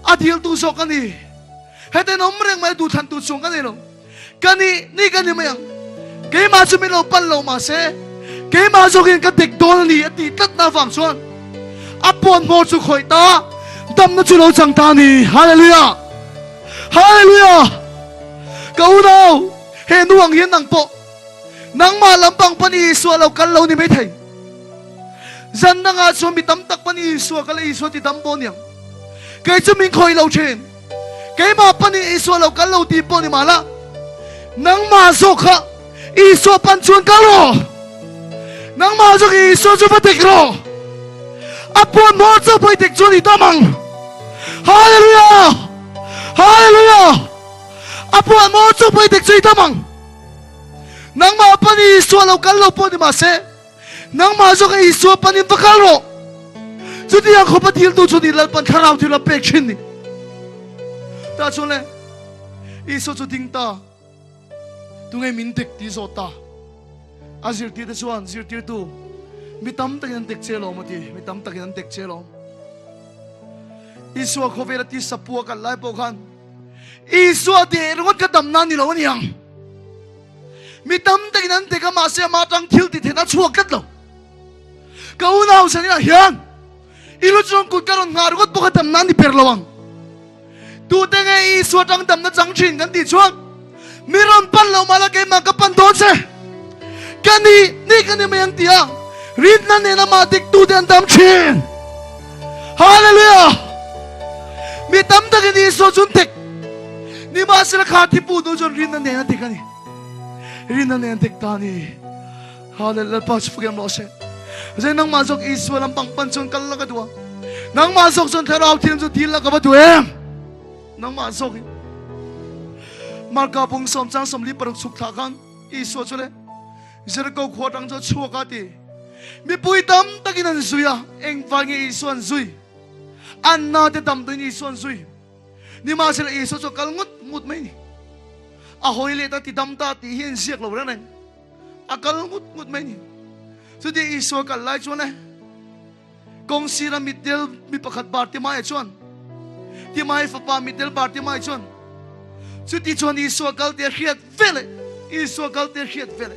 a diltu zawk a ni. Heten awm reng mai duhthlantu chuang ka nei lo. Ka ni, ni ka ni mai ang. Keimah chu min lo pan lo mahse, keimah zawkin ka dek dawn a ni a tih tlatna avang chuan a puan hmawr chu khawih ta, damna chu lo chang ta a ni. Hallelujah! Hallelujah! Ka unau, he nu ang hian nang pawh nangmah lampang pawn Isua lo kal lo ni mai thei. Zan dangah chuan mi tam tak pawn Isua kal a Isua ti dam pawh a niang. Kei chu min khawih lo thin. Keimah panin Isua lo kal lo ti pawh ni mahla, nangmah zawk kha Isua pan chuan kal rawh. Nangmah zawk in Isua chu va dik rawh. A puan hmawr chauh pawh i dik chuan i dam ang. Hallelujah! Hallelujah! A puan hmawr chauh pawh i dik chu i dam ang. Nangmah panin Isua lo kal lo pawh ni mahse, Nangmah zawk a Isua panin va kal rawh. Chutiang khawpa diltu chu ni Lalpan thlarau thil a pek thin ni. Tah chuan le Isua chu ding ta. Tunge min dik ti zawt ta. A zirtirte chuan zirtirtu mi tam takin an dik che lawm a ti. Mi tam takin an dik che lawm. Isua khawvel a ti sapua kal lai pawh khan Isua deh ringawt ka dam nan ni lo a niang. Mi tam takin an tek a, mahse amah atang thil ti theihna a chhuak tlat lo. Ka unau zaninah hian i lu chuang kut ka rawn nghah ringawt bawk a damna a ni ber lo ang. Tute nge Isua atang damna chang thin kan tih chuan mi rawn pan lo mahla keimah ka pan dawn che. Ka ni, ni ka ni mai ang tia rinna nen amah dik tute an dam thin. Hallelujah! Mi tam takin Isua chu an tek. Nimahsela kha thipu nu chuan rinna nen a tek a ni. Rinna nen a tek ta a ni. Hallelujah. Lalpa chu fakem rawh se. Zai nangmah zawk Isua lam pang pan chuan kal la ka duh a. Nangmah zawk chuan thlarau thiam chu dil la ka va duh em? Nangmah zawk in. Marka bung sawm chang 46 chhuk thlah khan Isua chu le Jericho khua tang chu chhuak a ti. Mipui tam takin an zui a, engvai nge Isua an zui? An na te dam tuin Isua an zui. Nimahsela Isua chu kal ngut ngut mai ni. A hawi leh ta ti dam ta tih hi an ziak lo reng reng. A kal ngut ngut mai ni. Chuti Isua kal lai chuan e, kawng sira mitdel mi pakhat Bartimaia chuan, Timai fapa mitdel Bartimai chuan, chuti chuan Isua kal te hriat veleh, Isua kal te hriat veleh,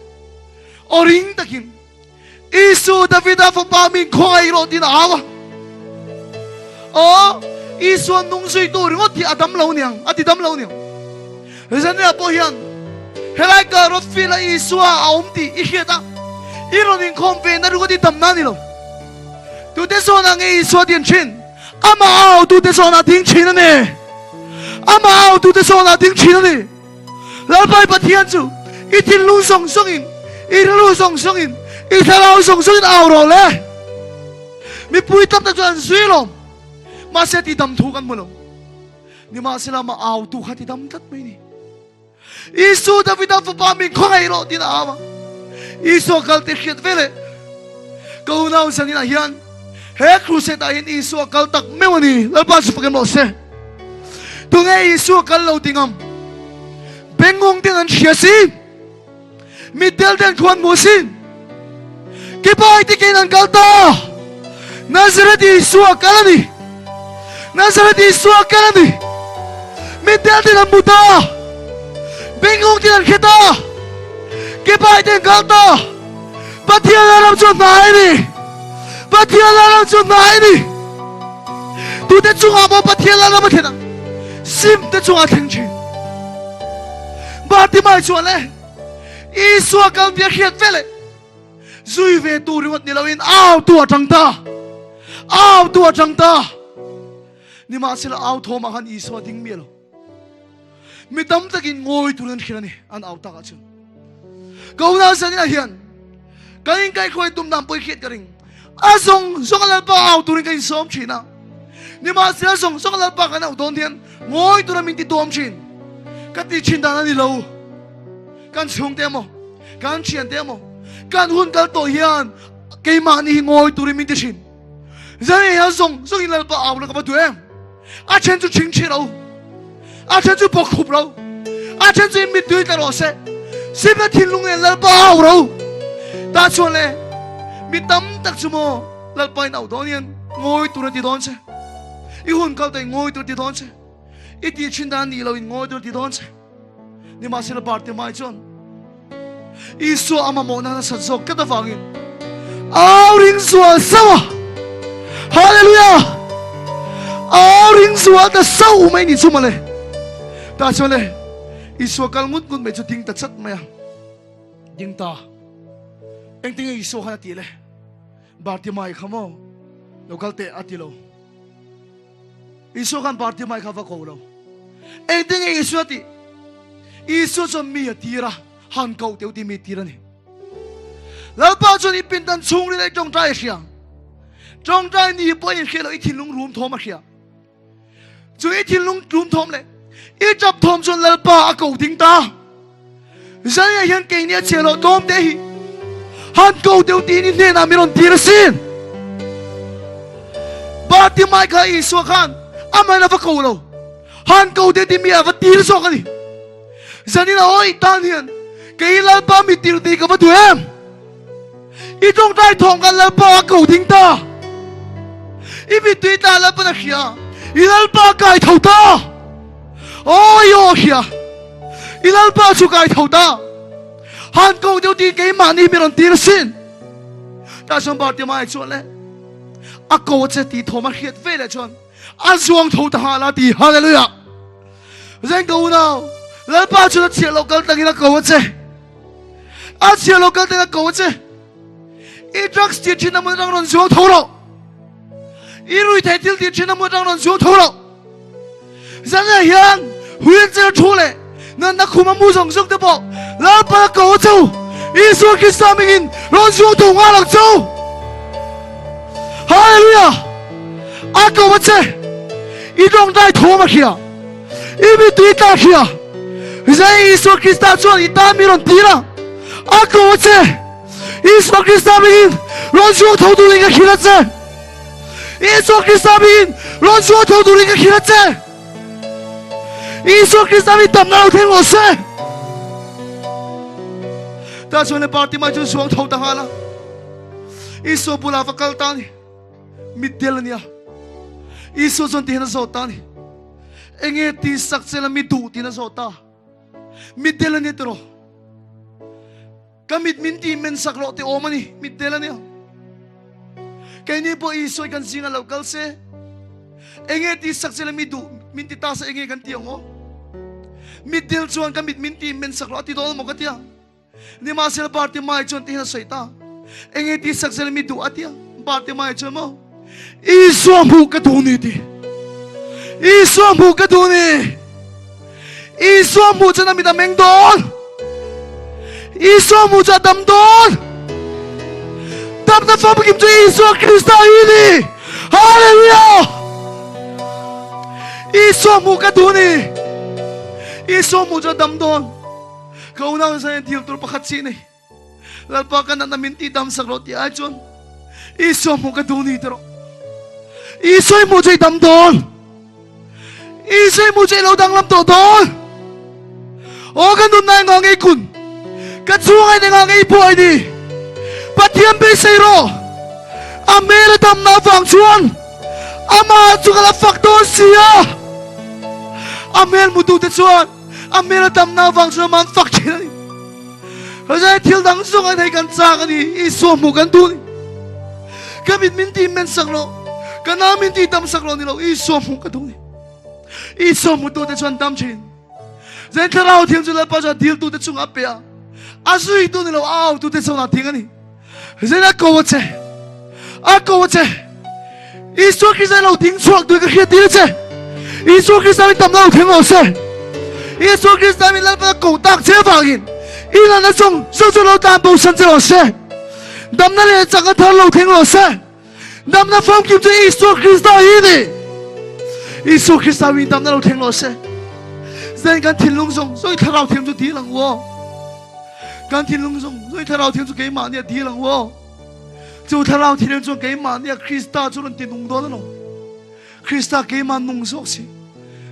aw ring takin, Isu Davida fapa min khawngaih rawh tiin a au a. Aw, Isua nung zuitu ringawt hi a dam lo niang, a ti dam lo niang. Zania pawh hian helai ka rawt feel a Isua a awm tih i hriat a, i rawn inkhawm ve na ringawt i damna a ni lo. Tute zawnah nge Isua din thin? Amah au tute zawnah ding thin a ni. Amah au tute zawnah ding thin a ni. Lalpai Pathian chu i thinlung zawng zawngin, i rilru zawng zawngin, i thlarau zawng zawngin au rawh le. Mipui tam tak chu an zui lawm. Mahse ti dam thu kan hmu lo. Nimahsela mah au tu kha ti dam tlat mai ni. Isu Davida fapa min khawngaih rawh tiin a au a. Isua kal te hriat ve le. Ka unau zanin ah hian he crusade ah hian Isua kal tak meuh a ni. Lalpa chu fakin rawh se. Tunge Isua kal lo ti ngam? Bengngawng ten an hria si. Mitdel ten khuan hmu si. Kipai tikin an kal ta. Nazareth Isua kal a ni. Nazareth Isua kal a ni. Mitdel ten an hmu ta. Bengngawng ten an hre ta. Kipai ten kal ta. Pathian ram chu hnai a ni. Pathian ram chu hnai a ni. Tute chungah maw Pathian ram a thlen ang? Sim te chungah thleng thin. Bartimai chuan le Isua kal tia hriat vele zui ve tu ringawt ni loin au tu a tang ta. Au tu a tang ta. Nimahsela au thawmah khan Isua ding miah lo. Mi tam takin ngawi tur an hrilh a ni an au takah chuan. Ka unau zanina hian kan inkaihhruai tum dan pawh i hriat ka ring. A zawng zawng a Lalpa au turin ka insawm thin a. Nimahsela zawng zawng a Lalpa kan auh dawn hian ngawi tura min ti tuam thin. Ka ti thin dan a ni lo. Kan chhungte emaw, kan thiante emaw, kan hun kal tawh hian keimahni hi ngawi turin min ti thin. Zan hian zawng zawngin Lalpa au la ka va duh em? A then chu chingchhi ro, a then chu bawkkhup ro, a then chu in mittui tla rawh se. Simna thinlung nen Lalpa au ro. Ta chuan le mi tam tak chu maw Lalpa in au dawn hian ngawi tur a ti dawn che. I hun kal ta in ngawi tur ti dawn che. I ti thin dan ni lo in ngawi tur ti dawn che. Nimahsela Bartimai chuan Isua a mamawhna nasat zawk tlat avangin au ring zual sauh a. Hallelujah! Au ring zual ta sauh mai ni chu mawle. Tah chuan le Isua kal ngut ngut mai chu ding ta chat mai a. Ding ta. Engtinge Isua khan a tih le? Bartimai kha maw lo kal teh a ti lo. Isua khan Bartimai kha va ko lo. Engtinge Isua tih? Isua chuan mi a tir a, han koh teuh tih mi tir a ni. Lalpa chuan i pindan chhungril a i tawngtai a hria. Tawngtai ni pawh in hria lo, i thinlung rum thawm a hria. Chu i thinlung rum thawm leh i tap thawm chuan Lalpa a ko ding ta. Zania hian keini a chhiah loh tlawm te hi han ko deuh tiin i hnenah min rawn tir asin. Bartimai kha Isua khan amahin a va ko lo. Han ko te ti mi a va tir zawk a ni. Zanin a awi tan hian kei Lalpa mi tir ti ka va duh em? I tawngtai thawng khan Lalpa a ko ding ta. I mittui tla Lalpan a hria. I Lalpa kai tho ta. Awi aw hria. I Lalpa chu kai tho ta. Han ko deuh ti keimahni mi rawn tir asin. Tah chuan Bartimai chuan le a ko che ti thawm a hriat ve leh chuan a zuang tho ta nghal a ti. Hallelujah. Zeng ka unau Lalpa chuan a chhiah loh kal tangin a ko a che. A chhiah loh kal tangin a ko a che. I drugs ti thin a mun atang rawn zuang tho rawh. I rui thei thil ti thin a mun atang rawn zuang tho rawh. Zanah hian wheelchair thu leh natna khum a mu zawng zawng te pawh Lalpa ko a cho Isua Krista hmingin rawn zuang tho nghal ang cho. Hallelujah! A ko a che. I tawngtai thawm a hria. I mittui tla hria. Zai Isua Krista chuan i tan mi rawn tir a. A ko a che. Isua Krista hmingin rawn zuang tho turin ka hrilh a che. Isua Krista hmingin rawn zuang tho turin ka hrilh a che. Isua Krista hmingin damna lo thleng rawh se. Tah chuan le party mai chu zuang tho ta nghal a. Isua bulah va kal ta ni. Mitdel a nia. Isua chuan tihian a zawt ta ni. Enge ti sak che la mi duh tiin a zawt ta. Mitdel a nia tiraw. Ka mit min ti men sak rawh ti awm a ni, mit tel a nia. Keini pawh Isua kan zinga lo kal se, enge ti sak che mi duh min ti ta se enge kan ti ang aw? Mit del chuan ka mit min ti men sak rawh a ti dawn maw ka tia. Nimahsela Bartimai chuan tihian a sawi ta, enge ti sak che mi duh a tia. Bartimai chuan maw Isua hmuh ka duh ni ti. Isua hmuh ka duh ni. Isua hmuh chuan a mit a meng dawn. Isua hmuh chu a dam dawn. Damna famkim chu Isua Krista hi ni. Hallelujah! Isua hmuh ka duh ni. Isua hmuh chu a dam dawn. Ka unau zan dil tur pakhat chi ni. Lalpa ka natna min ti dam sak rawh tih ai chuan Isua hmuh ka duh ni ti rawh. Isua i hmuh chu i dam dawn. Isua i hmuh chu i lo danglam tawh dawn. Aw ka nunna engah ngei kun. Ka chhungah in engah ngei buai ni. Pathian beisei rawh. A hmel a damna avang chuan amah chu ka la fak dawn si a. A hmel hmutute chuan A hmel a damna avang chuan amah an fak thin a ni. Hosea thil dang zawng an hei kan chak a ni. Isua hmuh kan duh a ni. Ka mit min ti men sak lo. Ka nau min ti dam sak lo ni lo. Isua hmuh ka duh a ni. Isua hmutute chuan dam thin. Zain thlarau thiam chu Lalpa chuan diltute chungah a pe a. A zuitu ni lo, a autute chuan a ding a ni. Zain a ko a che. A ko a che. Isua Krista lo ding chhuak tui ka hriat tir che. Isua Krista min tam lo thleng lo se. Isua Krista min lalpa ko tak che vangin ina na chung zo chu lo tan bo san che lo se. Damna le chak a thar lo thleng lo se. Damna famkim chu Isua Krista hi ni. Isua Krista min damna lo thleng lo se. Zain kan thinlung zong zoi thlarau thiam chu dil ang wo. Kan thinlung zong zoi thlarau thiam chu keimah nia dil ang wo. Chu thlarau thiam chuan keimah nia Krista chu rawn ti nung dawn alawm. Krista keimah nung zawk si.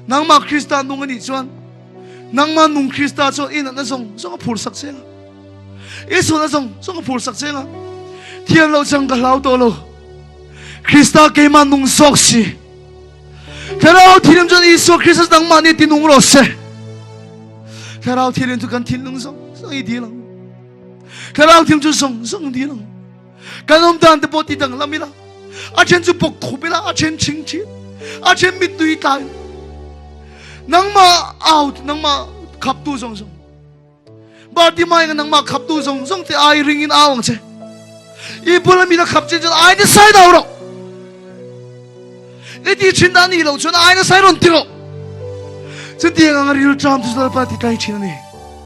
Nangmah Krista nung anih chuan nangmah nung Krista chuan i natna zawng zawng a phur sak che nga. I sualna zawng zawng a phur sak che nga. Thiam loh chang ka hlau tawh lo. Krista keimah nung zawk si. Thlarau thilim chuan Isua Krista nangmah nih ti nung rawh se. Thlarau thilim chu kan thinlung zawng zawng i dil ang. Thlarau thiam chu zawng zawng dil ang. Kan awm dan te pawh ti danglam ila. A then chu bawk khup ila, a then ching thin, a then mittui tlai. Nangmah out, nangmah khaptu zawng zawng. Bartimai nga nangmah khaptu zawng zawng te ai ring in au ang che. I bula mi na khap chen chuan ai na sai dau rawh. I ti thin dan ni lo chuan ai na sai rawn ti rawh. Chutiang ang ril tram chu Lalpa ti tlai thin a ni.